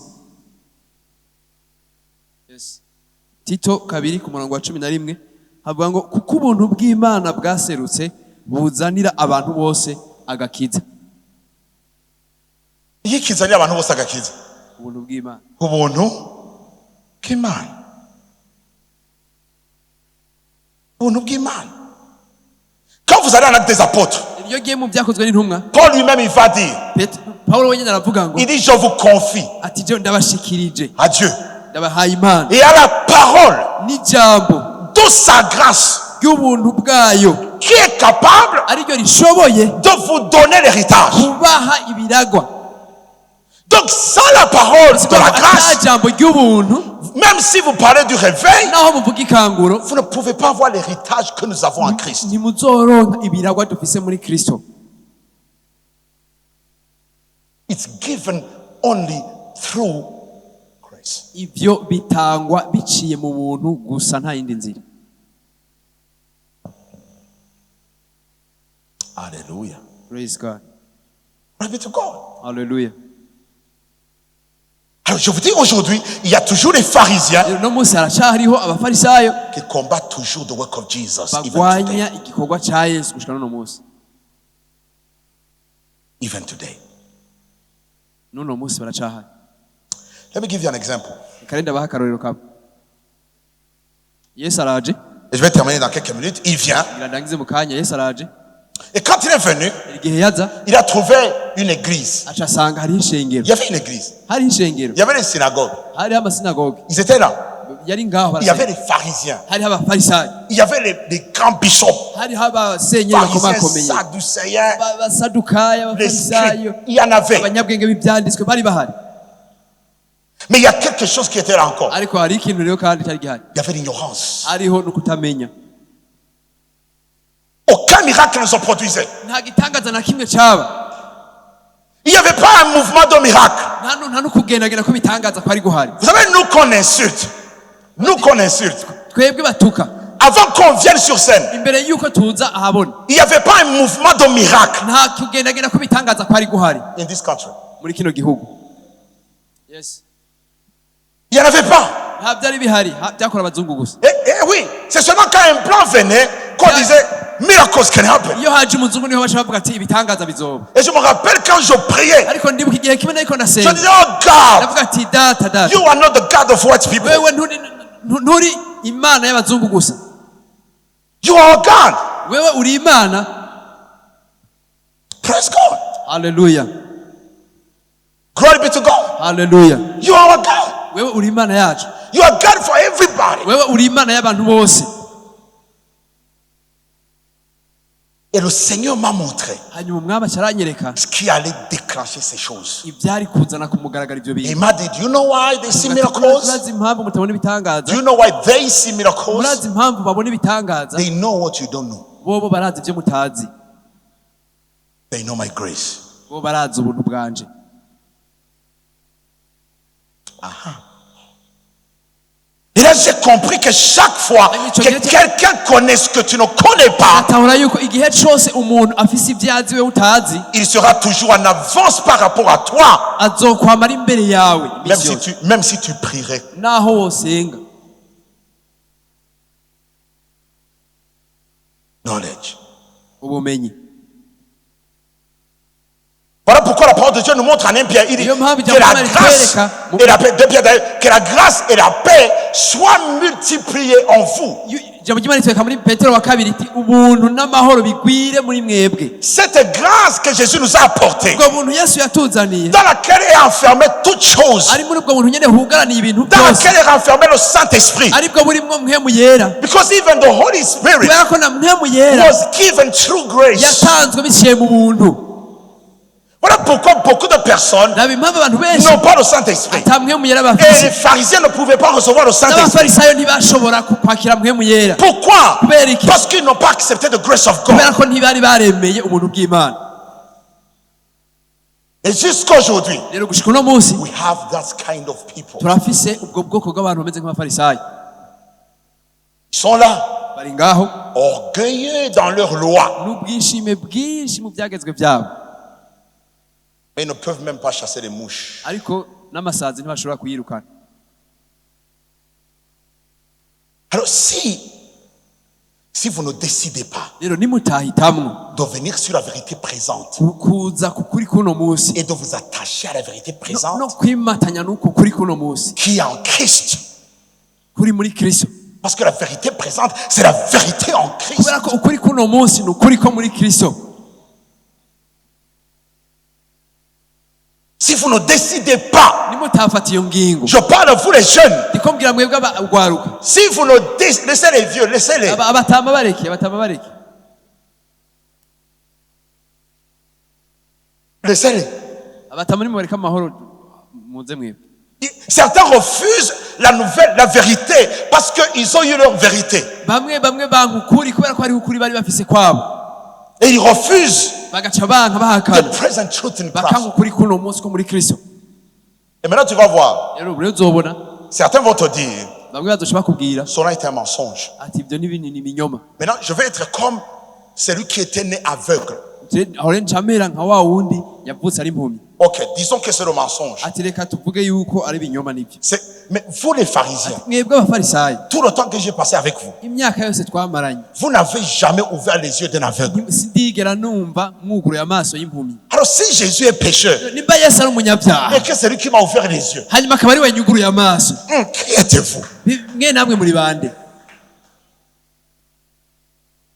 Yes. Tito kabiri ku murongo wa 11 havuga ngo kuko ubuntu bw'Imana bwaserutse buzanira abantu bose agakiza. Iyo kizanira abantu bose agakiza. Ubuntu bw'Imana. Ubuntu bw'Imana. Ubuntu bw'Imana. Quand vous allez en Actes des Apôtres, Iyo ugiye mu byakozwe n'intumwa, Paul lui-même il va dire, Pawulo wenyine aravuga ngo il dit, je vous confie ati je ndabashikirije à Dieu ndabahaye Imana et à la parole n'ijambo de sa grâce ry'ubuntu bwayo qui est capable ariryo rishoboye de vous donner l'héritage. Kubaha ibiragwa. Donc sans la parole de la grâce, Ata jambo ry'ubuntu, même si vous parlez du réveil, naho muvuga ikanguro, vous ne pouvez pas avoir l'héritage que nous avons en Christ. Ntimuzoronka ibiragwa dufise muri Kristo. It's given only through grace. Ivyo bitangwa biciye mu buntu gusa nta yindi nzira. Alléluia. Praise God. Glory be to God. Hallelujah. Alors je vous dis aujourd'hui, il y a toujours les pharisiens Rero uno munsi haracyahariho abafarisayo qui combattent toujours the work of Jesus. Even today. bagwanya igikorwa ca Yesu gushika n'uno munsi. Even today. N'uno munsi baracahari. Let me give you an example. Reka rero ndabaha akarorero kamwe. Yesu araje. Et je vais terminer dans quelques minutes. Il vient. Ngira ndangize mu kanya Yesu araje. Et quand il est venu, Igihe yaza il a trouvé une église. Aca asanga hariho ishengero. Il y avait une église. Hariho ishengero. Il y avait des synagogues. Hariho amasinagoge. Ils étaient là. Yari ngaho Il y avait barasenga. les pharisiens. Hariho abafarisayo. Il y avait les grands bishops. Hariho abasenyeri Pharisiens, bakomakomeye. sadducéens, Abasadukayo, les abafarisayo, scribes. Il y en avait. abanyabwenge b'ibyanditswe bari bahari. Mais il y a quelque chose qui était là encore. Ariko hari ikintu rero kandi cyari gihari. Il y avait l'ignorance. Hariho no kutamenya. Aucun miracle ne se produisait. Nta gitangaza na kimwe cyaba. Il n'y avait pas un mouvement de miracle. Nta nu- nta no kugendagenda kw'ibitangaza kwari guhari. Vous savez, nous qu'on insulte, nous qu'on insulte, Twebwe batuka avant qu'on vienne sur scène, imbere y'uko tuza ahabona il n'y avait pas un mouvement de miracle nta kugendagenda kw'ibitangaza kwari guhari in this country. Muri kino gihugu. Yes. Il n'y en avait pas. Nta byari bihari ha- byakora abazungu gusa. Eh oui, c'est seulement quand un blanc venait qu'on disait miracles can happen. Iyo haje umuzungu niho baca bavuga ati ibitangaza bizoba. Et je me rappelle quand je priais, Ariko ndibuka igihe kimwe nariko je ndasenga disais, oh God, ndavuga ati data data you are not the God of white people. wewe nturi nturi imana y'abazungu gusa. You are God. Wewe uri imana. Praise God. Haleluya. Glory be to God. Haleluya. You are our God. Wewe uri imana yacu. You are God for everybody. Wewe uri imana y'abantu bose. Et le Seigneur m'a montré Hanyuma umwami aca aranyereka ce qui allait déclencher ces choses. ibyari kuzana ku mugaragaro ibyo Et il bintu. m'a dit, do you know why they see miracles? Murazi impamvu mutabona ibitangaza? Do you know why they see miracles? Murazi impamvu babona ibitangaza? They know what you don't know. Bobo barazi ibyo mutazi. They know my grace. Bo barazi ubuntu bwanje. Et là, j'ai compris que chaque fois que quelqu'un connaît ce que tu ne connais pas, Atahura yuko igihe cose umuntu afise ibyo azi wewe utazi il sera toujours en avance par rapport à toi. azokwama ari imbere yawe Même iminsi si yose. tu prierais. Naho wosenga. Knowledge. Ubumenyi. Voilà pourquoi la parole de Dieu nous montre en 1 Pierre. Il dit Iyo mpamvu que la ijambo ry'Imana grâce ritwereka et la paix, 2 Pierre d'ailleurs, que la grâce et la paix soient multipliées en vous. Iyo- ijambo ry'Imana ritwereka muri Petero wa kabiri iti ubuntu n'amahoro bigwire muri mwebwe. Cette grâce que Jésus nous a apportée, Ubwo buntu Yesu yatuzaniye dans laquelle est enfermée toute chose, ari muri ubwo buntu nyene hugaraniye ibintu dans byose laquelle est renfermé le Saint-Esprit. aribwo burimwo mpwemu yera. Because even the Holy Spirit Kubera ko na mpwemu yera was given through grace. yatanzwe biciye mu buntu. Voilà pourquoi beaucoup de personnes Raba impamvu abantu benshi n'ont pas le Saint-Esprit. ata mpwemu yera Et bafise. les pharisiens ne pouvaient pas recevoir le Saint-Esprit. N'abafarisayo ntibashobora ku- kwakira mpwemu yera. Pourquoi? Kubera iki? Parce qu'ils n'ont pas accepté the grace of God. Kubera ko ntibari baremeye ubuntu bw'Imana. Et jusqu'aujourd'hui, Rero gushika uno munsi we have that kind of people. turafise ubwo bwoko bw'abantu bameze nk'abafarisayo. Ils sont là, Bari ngaho orgueilleux dans leur loi. n'ubwishime bwinshi mu byagezwe byabo. Mais ils ne peuvent même pas chasser les mouches. Ariko n'amasazi ntibashobora kuyirukana. Alors si vous ne décidez pas Rero nimutahitamwo de venir sur la vérité présente ku- kuza ku kuri kuno munsi et de vous attacher à la vérité no, présente no kwimatanya n'uko kuri kuno munsi qui est en Christ, kuri muri Kristo. parce que la vérité présente, c'est la vérité en Christ. Kubera ko ukuri kuno munsi ni ukuri ko muri Kristo. Si vous ne décidez pas, Nimutafata iyo ngingo je parle à vous les jeunes, ndiko mbwira mwebwe abagwaruka si vous ne décidez, laissez les vieux, laissez-les. Aba- abatama bareke abatama bareke. Laissez-les. Abatama nimubareke amahoro muze mwebwe. Certains refusent la nouvelle, la vérité, parce qu'ils ont eu leur vérité. Bamwe bamwe banka ukuri kubera ko hariho ukuri bari bafise kwabo. Et ils refusent Bagaca banka bahakana the present truth in bakanga Christ. ukuri kuno munsi ko muri Kristo. Et maintenant tu vas voir, Rero ubu rero uzobona certains vont te dire, bamwe bazoca bakubwira cela est un mensonge. Ati ibyo ni binini ibinyoma. Maintenant, je vais être comme celui qui était né aveugle. Je- aho rero nca mera nka wa wundi yavutse ari impumyi. Ok, disons que c'est le mensonge. Ati reka tuvuge yuko ari ibinyoma nibyo. Mais vous les pharisiens, Mwebwe abafarisayo tout le temps que j'ai passé avec vous, imyaka yose twamaranye vous n'avez jamais ouvert les yeux d'un aveugle. Sindigera numva mwuguruye amaso y'impumyi. Alors si Jésus est pécheur, Nimba Yesu ari umunyabyaha et que c'est lui qui m'a ouvert les yeux, hanyuma akaba ari we yanyuguruye amaso qui êtes-vous? Bi- mwe namwe muri bande?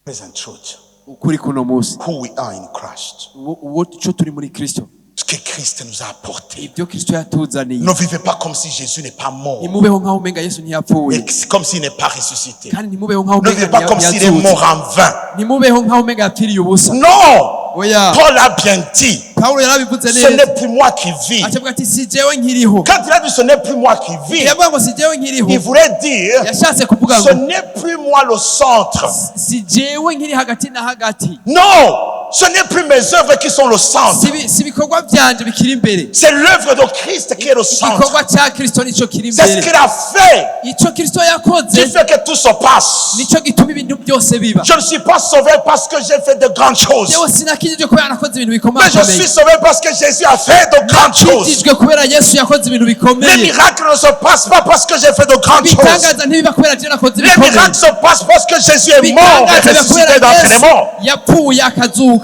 Present truth. Ukuri kuno munsi. Who we are in Christ. Uwo ico turi muri Kristo. Ce que Christ nous a apporté. Ibyo Kristo yatuzaniye. Ne vivez pas comme si Jésus n'est pas mort. Ntimubeho nk'aho umenga Yesu ntiyapfuye. Et comme s'il n'est pas ressuscité. Kandi ntimubeho nk'aho Ne umenga vivez pas comme s'il est ntiyazutse. mort en vain. Ntimubeho nk'aho umenga yapfiriye ubusa. Non! Oya. Paul a bien dit, Pawulo yarabivuze ce neza. n'est plus moi qui vis. Acavuga ati si jewe nkiriho. Quand il a dit ce n'est plus moi qui vis, Yavuga ngo si jewe nkiriho. il voulait dire Yashatse kuvuga ce ngo n'est plus moi le centre. si jewe nkiri hagati na hagati. Non! Ce n'est plus mes œuvres qui sont le centre. Si ibikorwa byanje bikiri imbere. C'est l'œuvre de Christ qui est le centre. Igikorwa cya Kristo nico kiri C'est ce imbere. qu'il a fait Ico Kristo yakoze qui fait que tout se passe. nico gituma ibintu byose biba. Je ne suis pas sauvé parce que j'ai fait de grandes choses. Jewe sinakijijwe kubera nakoze ibintu Mais je bikomakomeye. suis sauvé parce que Jésus a fait de grandes choses. Nakijijwe kubera Yesu yakoze ibintu Les bikomeye. miracles ne se passent pas parce que j'ai fait de grandes choses. Ibitangaza ntibiba kubera jewe nakoze Les ibikomeye. miracles se passent parce que Jésus est mort et Ibitangaza biba ressuscité kubera d'entre les Yesu morts. yapfuye akazuka.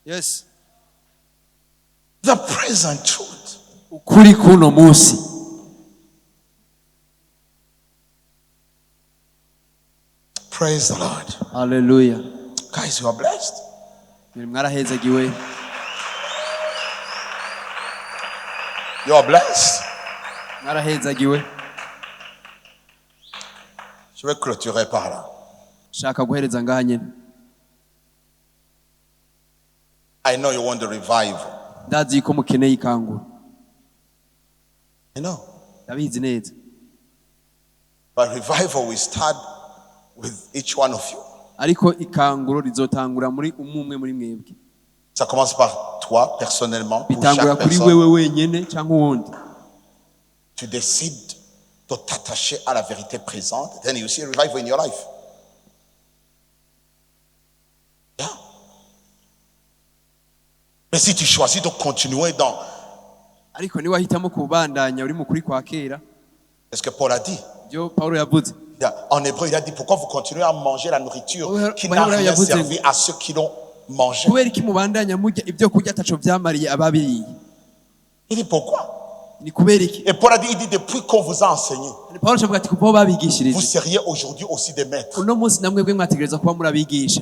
Yes. The present truth. Ukuri kuno munsi. Praise the Lord. Hallelujah. Guys, you are blessed. Mwarahezagiwe. You are blessed. Mwarahezagiwe. Je vais clôturer par là. Shaka guhereza ngaha nyene. I know you want the revival. Ndazi ko mukeneye ikangura. You know. Ndabizi neza. But revival will start with each one of you. Ariko ikanguro rizotangura muri umwe muri mwebwe. Ça commence par toi personnellement, pour Bitangura chaque kuri personne. wewe wenyene cyangwa uwundi. Tu décides de t'attacher à la vérité présente, then you see a revival in your life. Yeah. Mais si tu choisis de continuer dans Ariko niba wahitamo kubandanya uri mu kuri kwa kera, ce que Paul a dit, ibyo Paulo yavuze. En hébreu, il a dit pourquoi vous continuez à manger la nourriture qui n'a Ouais, rien ouais, servi à ceux qui l'ont mangé. Kubera iki mubandanya murya ibyo kurya ataco vyamariye ababiriye? Il dit pourquoi? Ni kubera iki? Et Paul a dit, il dit depuis qu'on vous a enseigné, Paulo acavuga ati kuva aho vous babigishirije seriez aujourd'hui aussi des maîtres. uno munsi namwebwe mwategereza kuba muri abigisha.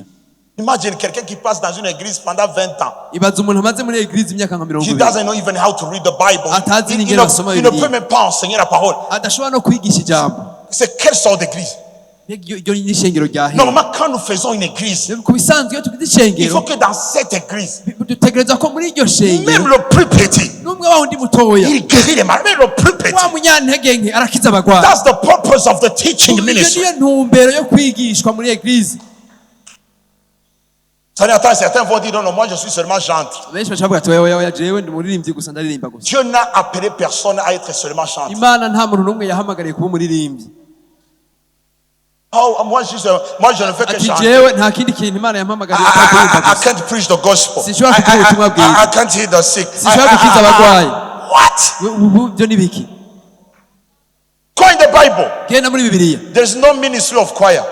Imagine quelqu'un qui passe dans une église pendant 20 ans, Ibaza umuntu amaze muri église imyaka nka mirongo qui ibiri doesn't know even how to read the Bible. Atazi Il n'ingene basoma ne Bibiliya. peut même pas enseigner la parole. Adashobora no kwigisha ijambo. C'est quelle sorte d'église? Mbega iryo ni ishengero rya hehe? Normalement, quand nous faisons une église, Ku bisanzwe iyo tugize il ishengero faut que dans cette église, dutegereza ko muri iryo shengero même le plus petit, n'umwe wa wundi mutoya il guérit les malades, même le plus petit. wa munyantege nke arakiza abagwayi. That's the purpose of the teaching Iyo ministry. niyo ntumbero yo kwigishwa muri église. Certains, certains vont dire non, non, moi je suis seulement chantre. Benshi baca bavuga ati oya oya oya jewe ndi umuririmbyi gusa ndaririmba gusa. Dieu n'a appelé personne à être seulement chantre. Imana nta muntu n'umwe yahamagariye kuba umuririmbyi. Oh, moi, juste, moi je ne fais que Ati chanter. jewe nta kindi kintu Imana yampamagariye I, atari kuririmba I, I gusa. can't preach the gospel. Sinshobora kuvuga ubutumwa bwiza. I can't heal the sick. Sinshobora gukiza abarwayi. What? Ubu byo ni biki? Go in the Bible. Genda muri Bibiliya. There's no ministry of choir.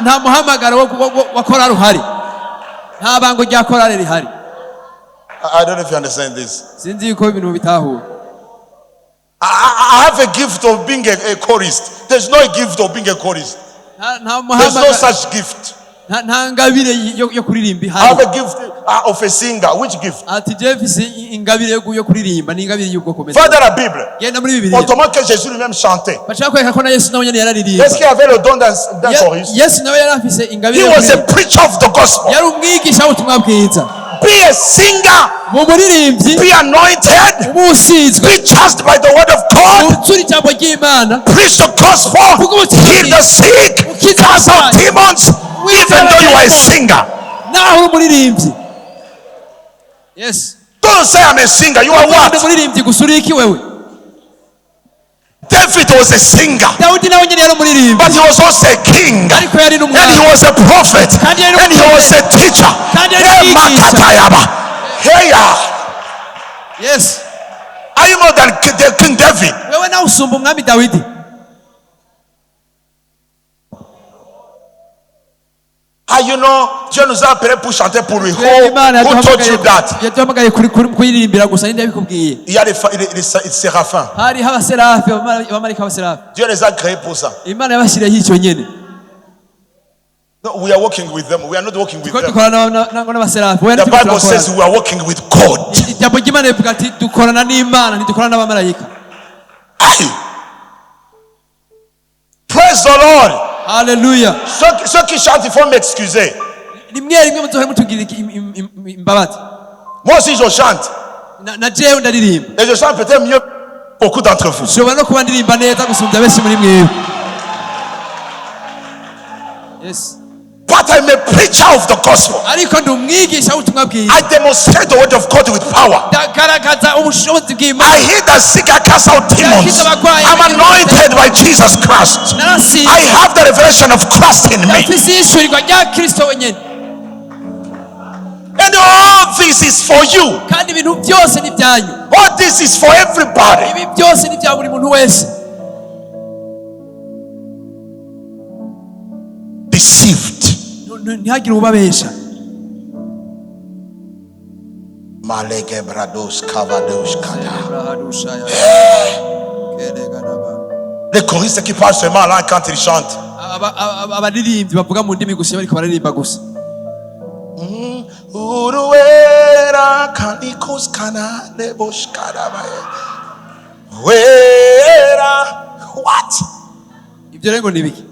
Nta muhamagaro wa korali uhari. Nta bango rya korali rihari. I don't know if you understand this. Sinzi yuko ibintu bitahura. I have a gift of being a chorist. There's no gift of being a chorist. Nta There's no muhamagaro such gift. nta ngabire yo kuririmba I have ihari. a gift of a singer. Which gift? Ati jewe mfise ingabire yo kuririmba ni ingabire y'ubwoko bumeze. Va dans la Bible. Genda muri Bibiliya. Autrement que Jésus lui-même chantait. Bashaka kwereka ko na Yesu nawe nyene yararirimba. Est-ce qu'il avait le don d'un choriste? Yesu nawe yari afise ingabire He yo was a kuririmba. preacher of the gospel. Yari umwigisha w'ubutumwa bwiza. Be a singer. Mu muririmbyi Be anointed. uba usizwe Be charged by the word of God. utsura ijambo ry'Imana. Preach the gospel. Heal the sick. Cast out demons. Even though you are a singer. Naho uri umuririmbyi. Yes. Don't say I'm a singer. You are Ndi what? umuririmbyi gusa uri iki wewe? David was a singer. Dawidi nawe nyene yari umuririmbyi. But he was also a king. Ariko yari And he n'umwami. was a prophet. Kandi yari And he was a teacher. Kandi yari Hey, umwigisha. Makatayaba. Hey, Yes. are you more than King David? Wewe nawe usumba umwami Dawidi. Ah, you know, Dieu nous a appelés pour chanter pour lui. Who, Imana who told you that? yaduhamagaye kuyiririmbira gusa ninde yabikubwiye? Il y a les séraphins. Hariho abaserafi, abamarayika b'abaserafi. Dieu les a créés pour ça. Imana yabashyiriyeho icyo nyene. No, we are working with them. We are not working with Kuko them. dukorana n'abaserafi. Oya, The ntiriko Bible turakorana. says we are working with God. Ijambo ry'Imana rivuga ati dukorana n'Imana, ntidukorana n'abamarayika. Hey! Praise the Lord. Haleluya. Ceux qui chantent, il faut m'excuser. Rimwe rimwe muzohore mutugirira imbabazi. Moi aussi, je chante. Na jewe ndaririmba. Et je chante peut-être mieux que beaucoup d'entre vous. Nshobora no kuba ndirimba neza gusumbya benshi muri mwebwe. Yes. But I'm a preacher of the gospel. Ariko ndi umwigisha w'ubutumwa bwiza. I demonstrate the word of God with power. Ndagaragaza ubushobozi bw'Imana. I heal the sick, I cast out demons. I'm anointed by Jesus Christ. Narasize. I have the revelation of Christ in me. Ndafise ihishurirwa rya Kristo wenyine. And all this is for you. Kandi ibintu byose ni ibyanyu. All this is for everybody. Ibi byose ni ibya buri muntu wese. Deceived. Ntihagire ubabesha. Malege brados kavados kata. Les choristes qui parlent seulement en langue quand ils chantent. Abaririmbyi bavuga mu ndimi gusa iyo bariko bararirimba gusa. Uruwera kanikos kana lebosh karabaye. Wera. What? Ibyo rero ngo ni ibiki?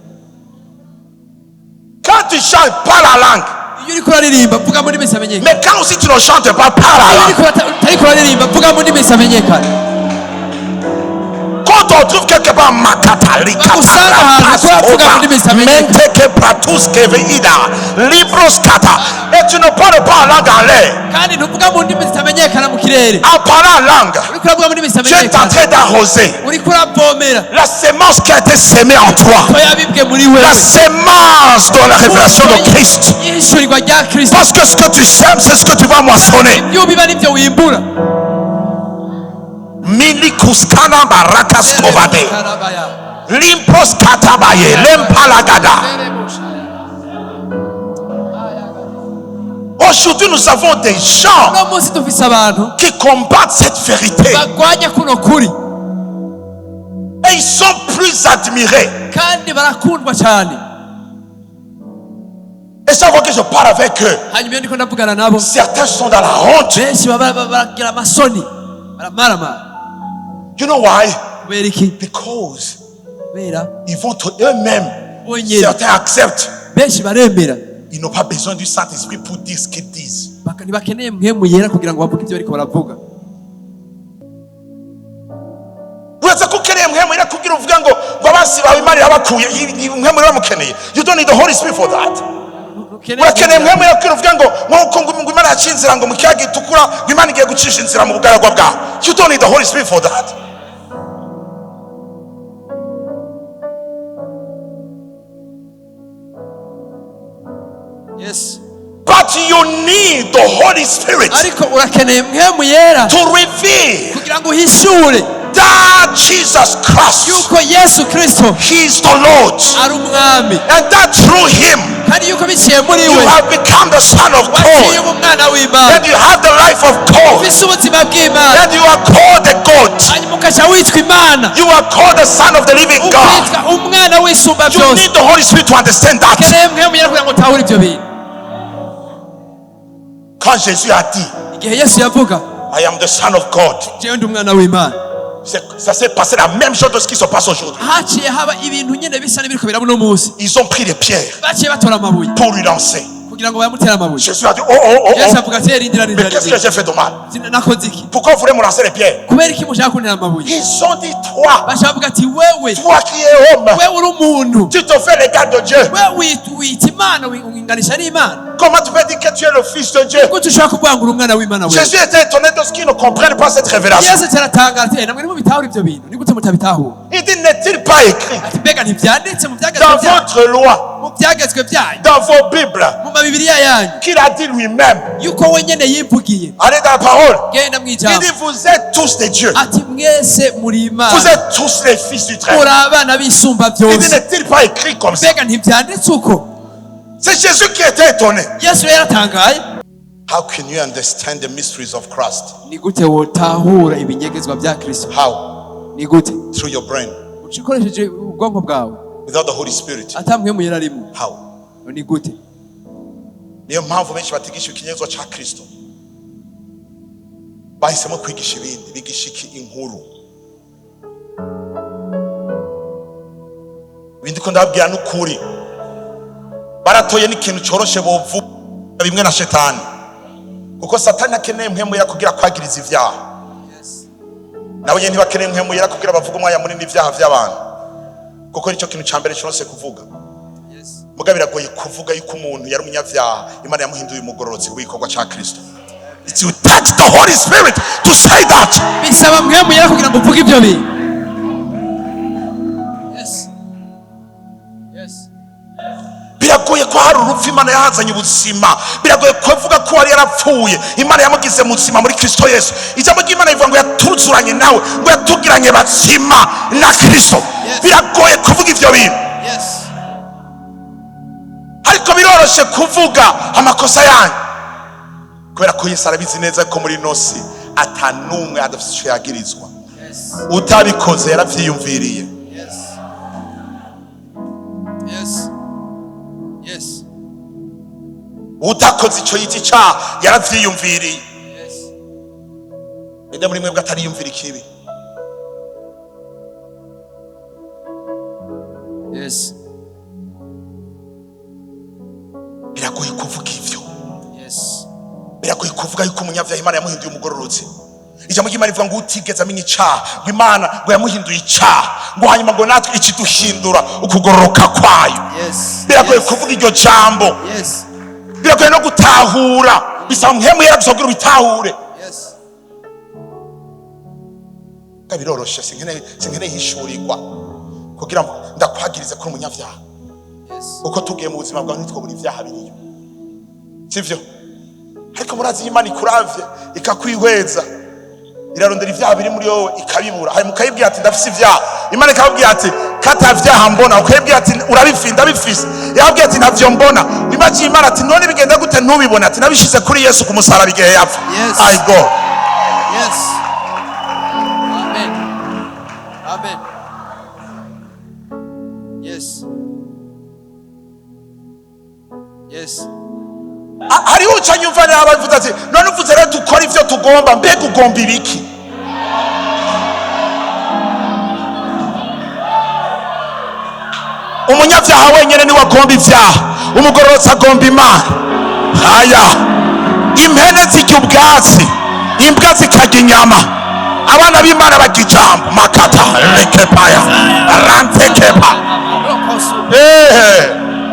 Quand tu chantes, parle la langue. Iyo uriko uraririmba vuga mu ndimi zitamenyekana. Mais quand aussi tu ne chantes pas, parle la Iyo langue. uriko utariko uraririmba vuga mu ndimi zitamenyekana. Quand on trouve quelque part Makata, Likata, Bakusanga ahantu Rapas, ko bavuga Oba, mu ndimi zitamenyekana. Menteke, Pratus, Keve, Ida, Libros, Kata, et tu ne parles pas en langue en l'air. Kandi ntuvuga mu ndimi zitamenyekana mu kirere. En parlant en langue, Uriko uravuga mu ndimi tu es en zitamenyekana, train d'arroser uriko uravomera la semence qui a été semée en toi. ko yabibwe muri wewe. La semence de la révélation de Christ. Ihishurirwa rya Kristo. Parce que ce que tu sèmes, c'est ce que tu vas moissonner. Ibyo ubiba nibyo wimbura. Milikuskana barakas kovade. Limpos katabaye. Lempalagada. Aujourd'hui, nous avons des gens Uno munsi dufise abantu qui combattent cette vérité. bagwanya kuno kuri. Et ils sont plus admirés. Kandi barakundwa cyane. Et chaque fois que je parle avec eux, Hanyuma iyo ndiko ndavugana nabo, certains sont dans la honte. benshi baba baragira amasoni, baramaramara. You know why? Kubera iki? Because Kubera ils vont eux-mêmes. bonyene. Certains acceptent. Benshi baremera. Ils n'ont pas besoin du Saint-Esprit pour dire ce qu'ils disent. Ntibakeneye mpwemu yera kugira ngo bavuge ibyo bariko baravuga. Uretse ko ukeneye mpwemu yera kugira uvuge ngo abansi bawe Imana irabakuye, mpwemu yera uramukeneye. You don't need the Holy Spirit for that. Ntukeneye. Urakeneye mpwemu yera kugira uvuge ngo nkuko ngo Imana yaciye inzira ngo mu kiyaga gitukura, ngo Imana igiye gucisha inzira mu bugaragwa bwawe. You don't need the Holy Spirit for that. Yes. But you need the Holy Spirit Ariko urakeneye mpwemu yera to reveal kugira ngo uhishure that Jesus Christ, yuko Yesu Kristo He is the Lord, ari umwami, and that through Him kandi yuko biciye muri you we have become the Son of waciye God, uba umwana w'Imana, and you have the life of God, ufise ubuzima bw'Imana, and you are called a God. hanyuma ukaca witwa Imana, You are called the Son of the living God. ukitwa umwana w'isumba You byose. need the Holy Spirit to understand that. Ukeneye mpwemu yera kugira ngo utahure ibyo bintu. Quand Jésus a dit, Igihe Yesu yavuga I am the Son of God, jewe ndi umwana w'Imana, ça s'est passé la même chose de ce qui se passe aujourd'hui. Haciye haba ibintu nyene bisa n'ibiriko biraba uno munsi. Ils ont pris des pierres Baciye batora amabuye pour lui lancer. Kugira ngo bamutere amabuye. Jésus a dit, oh, oh, oh, Yesu oh. avuga ati rindira, Mais rindira, qu'est-ce que rindira. j'ai fait de mal? Nakoze iki? Pourquoi vous voulez me lancer les pierres? Kubera iki mushaka kuntera amabuye? Ils ont dit, toi, Baca bavuga ati wewe, toi qui es homme, wewe uri umuntu, tu te fais l'égal de Dieu. wewe wita Imana, winganisha n'Imana. Comment tu peux dire que tu es le fils de Dieu? Gute ushobora kuvuga ngo uri umwana w'Imana wewe? Jésus était étonné de ce qu'ils ne comprennent pas cette révélation. Yesu aratangara ati namwe ntimubitahura ibyo bintu, ni gute mutabitahura? Il dit, n'est-il pas écrit Ati mbega ntibyanditse mu byagezwe dans byanyu, votre loi, mu byagezwe byanyu, dans vos Bibles, mu mabibiriya yanyu, qu'il a dit lui-même? Yuko wenyene yivugiye. Allez dans la parole. Genda mu Il ijambo. dit, vous êtes tous des dieux. Ati mwese muri Imana, Vous êtes tous les fils du Très. Muri abana b'isumba Il dit, byose. n'est-il pas écrit comme ça? Mbega ntibyanditse uko? C'est Jésus qui était étonné. Yesu rero yaratangaye. How can you understand the mysteries of Christ? Ni gute wotahura ibinyegezwa bya Kristo? How? Ni gute? Through your brain, Uca ukoresheje ubwonko bwawe, without the Holy Spirit. ata mpwemu yera arimo. How? Ni gute? Niyo mpamvu benshi batigisha ikinyezwa ca Kristo, bahisemo kwigisha ibindi. Bigisha iki? Inkuru. Ibindi ko ndababwira n'ukuri, baratoye n'ikintu coroshe bovuga bimwe na shetani, kuko Satani akeneye mpwemu yera kugira kwagiriza ivyaha. Nabo nyene ntibakeneye mpwemu yera kugira bavuge umwanya munini ivyaha vy'abantu, kuko nicyo kintu ca mbere coroshe kuvuga. Muga biragoye kuvuga yuko umuntu yari umunyavyaha, Imana yamuhinduye umugororotsi w'igikorwa ca Kristo. It's you touch the Holy Spirit to say that. Bisaba mpwemu yera kugira ngo uvuge ibyo bintu. Yes. Biragoye ko hari urupfu Imana yahazanye ubuzima. Biragoye kuvuga ko wari yarapfuye, Imana yamugize muzima muri Kristo Yesu. Ijambo ry'Imana rivuga ngo yatuzuranye nawe, ngo yatugiranye bazima na Kristo. Biragoye kuvuga ivyo bintu, ariko biroroshe kuvuga amakosa yanyu, kubera ko Yesu arabizi neza ko muri nosi atanumwe adafite icyo yagirizwa. Utabikoze yaravyiyumviriye. Yes. Utakoze icyo yita icyaha yaravyiyumviriye. Ninde muri mwebwe atariyumvira ikibi? Yes. Biragoye kuvuga ivyo. Yes. Biragoye kuvuga yuko umunyabyaha Imana yamuhinduye umugororotsi. Ijambo ry'Imana rivuga ngo utigeze amenya icyaha, ngo Imana ngo yamuhinduye icyaha, ngo hanyuma ngo natwe ikiduhindura ukugororoka kwayo. Biragoye kuvuga iryo jambo. Biragoye no gutahura. Bisaba mpwemu yera gusa kugira ubitahure. Biroroshe, sinkeneye hishurirwa kugira ngo ndakwagirize kuri umunyabyaha. Uko tugiye mu buzima bwawe ntitwobura ibyaha biriyo, sivyo? Ariko murazi, iyo Imana ikuravye ikakwihweza, irarondera ibyaha biri muri wowe ikabibura. Hanyuma ukayibwira ati: "Ndafise ibyaha." Imana ikababwira ati: "Kata vyaha mbona." Ukayibwira ati: "Urabifise, ndabifise." Yababwira ati: "Ntavyo mbona." Imaji Imana ati: "None bigenda gute ntubibone?" Ati: "Nabishize kuri Yesu ku musaraba igihe yapfa." I go. Yes. Amen. Amen. Yes. Yes. Hariho uca nyumva nawe avuze ati: "None uvuze rero dukora ivyo tugomba." Mbega ugomba ibiki? Umunyabyaha wenyine niwe agomba ibyaha, umugororotsi agomba Imana. Haya, impene zirya ubwatsi, imbwa zikarya inyama, abana b'Imana barya ijambo. Makata rekepaya rantekepa. Ehe.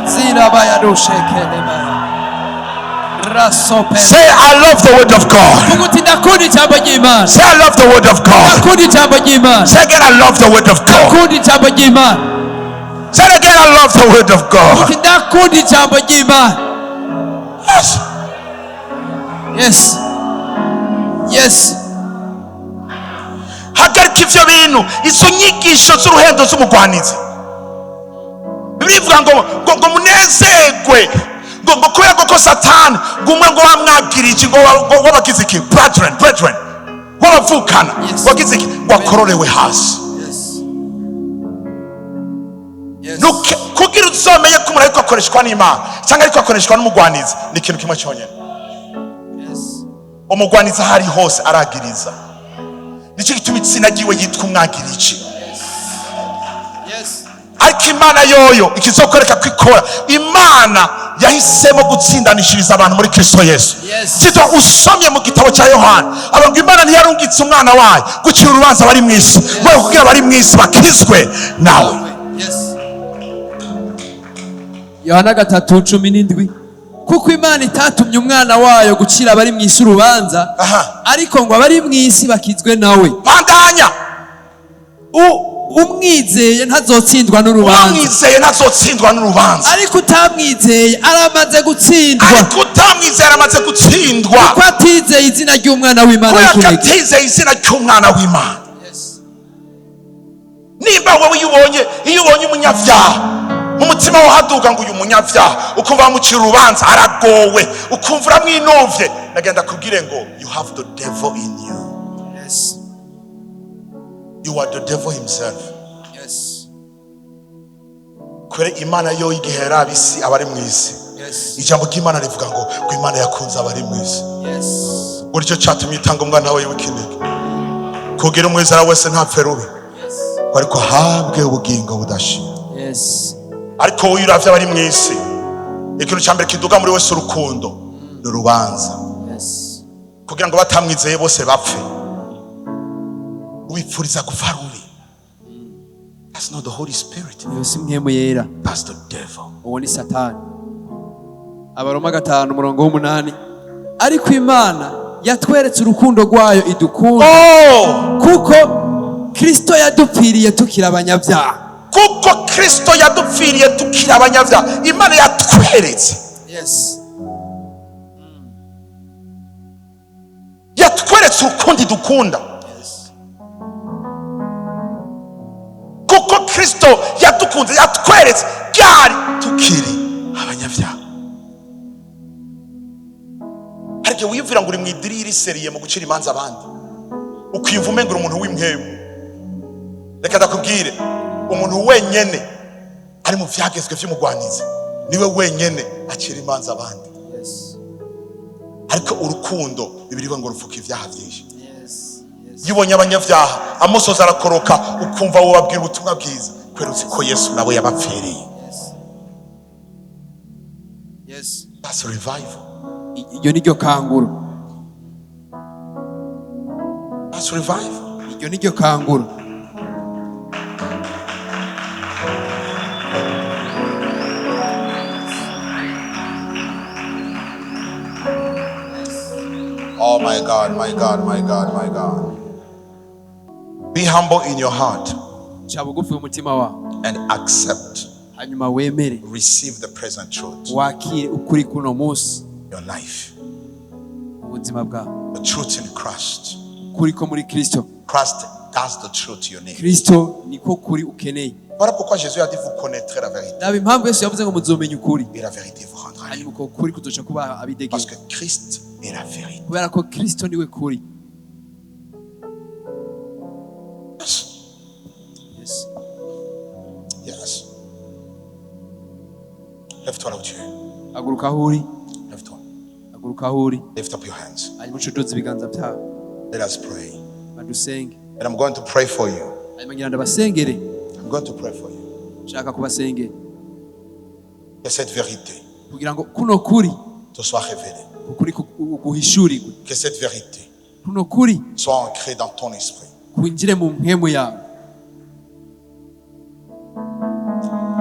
Zirabayadoshekelebaya. Rasope. Say, "I love the word of God." Vuga uti: "Ndakunda ijambo ry'Imana." Say, "I love the word of God." Ndakunda ijambo ry'Imana. Say again, "I love the word of God." Ndakunda ijambo ry'Imana. Say it again, "I love the word of God." Uti: "Ndakunda ijambo ry'Imana." Yes. Yes. Hagarika ivyo bintu, izo nyigisho z'uruhendo z'umugwanizi. Bibiliya ivuga ngo munezerwe ngo kubera ko Satani ngo umwe ngo wamwagirije ngo wabagize iki, brethren wabavukana, wagize iki, ngo akororewe hasi. Kugira uzomenye ko umuntu ariko akoreshwa n'Imana cyangwa ariko akoreshwa n'umugwanizi, ni ikintu kimwe cyonyine. Umugwanizi aho ari hose aragiriza. Nicyo gituma itsinda ryiwe yitwa umwagiriji. Ariko Imana yoyo ikizokwereka ko ikora, Imana yahisemo gutsindanishiriza abantu muri Kristo Yesu. Kitwa usomye mu gitabo cya Yohana avuga ngo Imana ntiyarungitse umwana wayo gucira urubanza bari mu isi, ngo kugira bari mu isi bakizwe nawe. Yes. Yohana 3:17: kuko Imana itatumye umwana wayo gucira abari mu isi urubanza, ariko ngo abari mu isi bakizwe nawe. Bandanya. Umwizeye ntazotsindwa n'urubanza. Umwizeye ntazotsindwa n'urubanza. Ariko utamwizeye aramaze gutsindwa, ariko utamwizeye aramaze gutsindwa, kuko atizeye izina ry'umwana w'Imana kubera ko w'ikinege. atizeye izina ry'umwana w'Imana. Nimba wowe iyo ubonye umunyabyaha, mu mutima wawe haduga ngo uyu munyabyaha, ukumva bamucira urubanza, aragowe, ukumva uramwinovye, nagenda kubwire ngo you have the devil in you. You are the devil himself. Kubera Imana yo igihe yaraba isi, abari mu isi, ijambo ry'Imana rivuga ngo Imana yakunze abari mu isi, ngo nicyo cyatumye itanga umwana wayo w'ikinege, kugira umwizera wese ntapfe rubi, ngo ariko ahabwe ubugingo budashira. Ariko wowe uravye abari mu isi, ikintu cya mbere kiduga muri wese urukundo ni urubanza, kugira ngo batamwizeye bose bapfe. Wipfuriza gupfa rubi. That's not the Holy Spirit. Iyo si Mpwemu Yera. That's the devil. Uwo ni Satani. Abaroma 5 umurongo w'8: ariko Imana yatweretse urukundo rwayo idukunda, Oh! kuko Kristo yadupfiriye tukiri abanyabyaha. Kuko Kristo yadupfiriye tukiri abanyabyaha. Imana yatweretse, yatweretse urukundo idukunda, kuko Kristo yadukunze, yatweretse ryari? Tukiri abanyabyaha. Hari igihe wiyumvira ngo uri mu idiri iriseriye mu gucira imanza abandi, ukiyumva umenga uri umuntu w'impwemu. Reka ndakubwire, umuntu wenyene ari mu vyagezwe vy'umugwanizi niwe wenyene acira imanza abandi. Ariko urukundo, Bibiliya ngo rufuka ibyaha byinshi. Iyo ubonye abanyabyaha, amosozi arakoroka, ukumva wobabwira ubutumwa bwiza, kubera uzi ko Yesu nawe yabapfiriye. That's revival. Iryo ni ryo kanguro. That's revival. Iryo ni ryo kanguro. Oh my God, my God, my God, my God. Be humble in your heart Ca bugufi mu mutima wawe and accept, hanyuma wemere, receive the present truth wakire ukuri kuno munsi in your life. mu buzima bwawe. The truth in Christ. Ukuri ko muri Kristo. Christ, that's the truth you need. Kristo niko kuri ukeneye. Voilà pourquoi Jésus a dit: vous connaîtrez la vérité. Raba impamvu Yesu yavuze ngo muzomenya ukuri, Et la vérité vous rendra libre. hanyuma uko kuri kuzoca kubaha abidegembya. Parce que Christ est la vérité. Kubera ko Kristo niwe kuri. Yes. Yes. Yes. Lève-toi là où tu es. Haguruka aho uri. Lève-toi. Haguruka aho uri. Lift up your hands. Hanyuma uce uduza ibiganza byawe. Let us pray. Badusenge. And I'm going to pray for you. Hanyuma ngira ndabasengere. I'm going to pray for you. Nshaka kubasengera. Que cette vérité Kugira ngo kuno kuri, te soit révélée. Ukuri guhishurirwe. Que cette vérité Kuno kuri soit ancrée dans ton esprit. Kwinjire mu mpwemu yawe.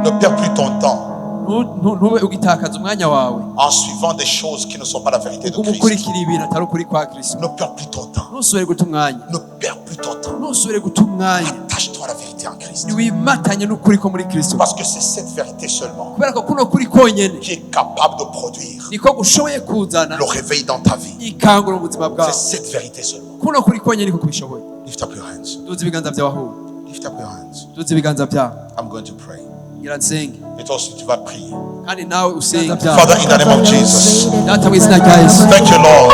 Ne perds plus ton temps Ntube ugitakaza umwanya wawe en suivant des choses qui ne sont pas la vérité de ugume Christ. ukurikira ibintu atari ukuri kwa Kristo. Ne perds plus ton temps. Ntusubire guta umwanya. Ne perds plus ton temps. Ntusubire guta umwanya. Attache-toi à la vérité en Christ. Ntiwimatanye n'ukuri ko muri Kristo. Parce que c'est cette vérité seulement Kubera ko kuno kuri konyene qui est capable de produire niko gushoboye kuzana le réveil dans ta vie. ikangura mu buzima bwawe. C'est cette vérité seulement. Kuno kuri konyene niko kubishoboye. Lift up your hands. Duza ibiganza byawe aho uri. Lift up your hands. Duza ibiganza byawe. I'm going to pray. Ngira nsenge. Et toi aussi, tu vas prier. Kandi nawe usenge. Father, in the name of Jesus. Data, mu izina rya Yesu. Thank you, Lord.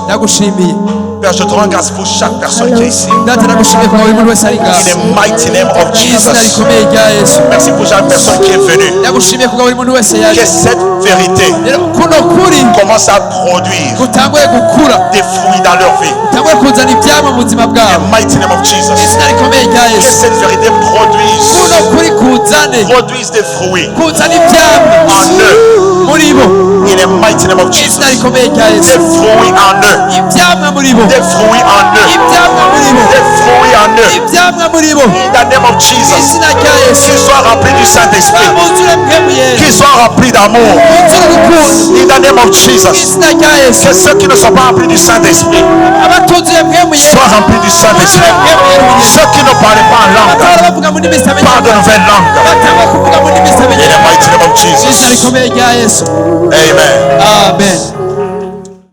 Ndagushimiye. Père, je te rends grâce pour chaque personne qui est ici. Data, ndagushimiye kwa buri muntu wese ari In ngaha. the mighty name of Mu izina Jesus. rikomeye rya Yesu. Merci pour chaque personne qui est venue. Ndagushimiye kubwa buri muntu wese yaje. Que cette vérité Rero kuno kuri commence à produire gutanguye gukura, des fruits dans leur vie. gutanguye kuzana ibyamwa mu buzima In bwabo. the mighty name of Jesus. Izina rikomeye rya Que Yesu. cette vérité produise, Kuno kuri kuzane, produise des fruits kuzana ibyamwa en eux. muri bo. In the mighty name of Jesus. Izina rikomeye rya Des Yesu. fruits en eux. Ibyamwa muri bo. Des fruits en eux. Ibyamwa muri bo. Des fruits en eux. Ibyamwa muri bo. In the name of Jesus. Izina rya Yesu. Qu'ils soient remplis du Saint-Esprit. Buzure Mpwemu Yera. Qu'ils soient remplis d'amour. Buzure urukundo. In the name of Jesus. Izina rya Yesu. Que ceux qui ne sont pas remplis du Saint-Esprit Abatuzuye Mpwemu Yera, soient remplis du Saint-Esprit. Mpwemu Yera. Ceux qui ne parlaient pas en langue Abatahora bavuga mu ndimi parlent de zitamenyekana, nouvelles langues. batangwa kuvuga mu ndimi In the zitamenyekana. mighty name of Izina Jesus. rikomeye rya Yesu. Amen. Amen.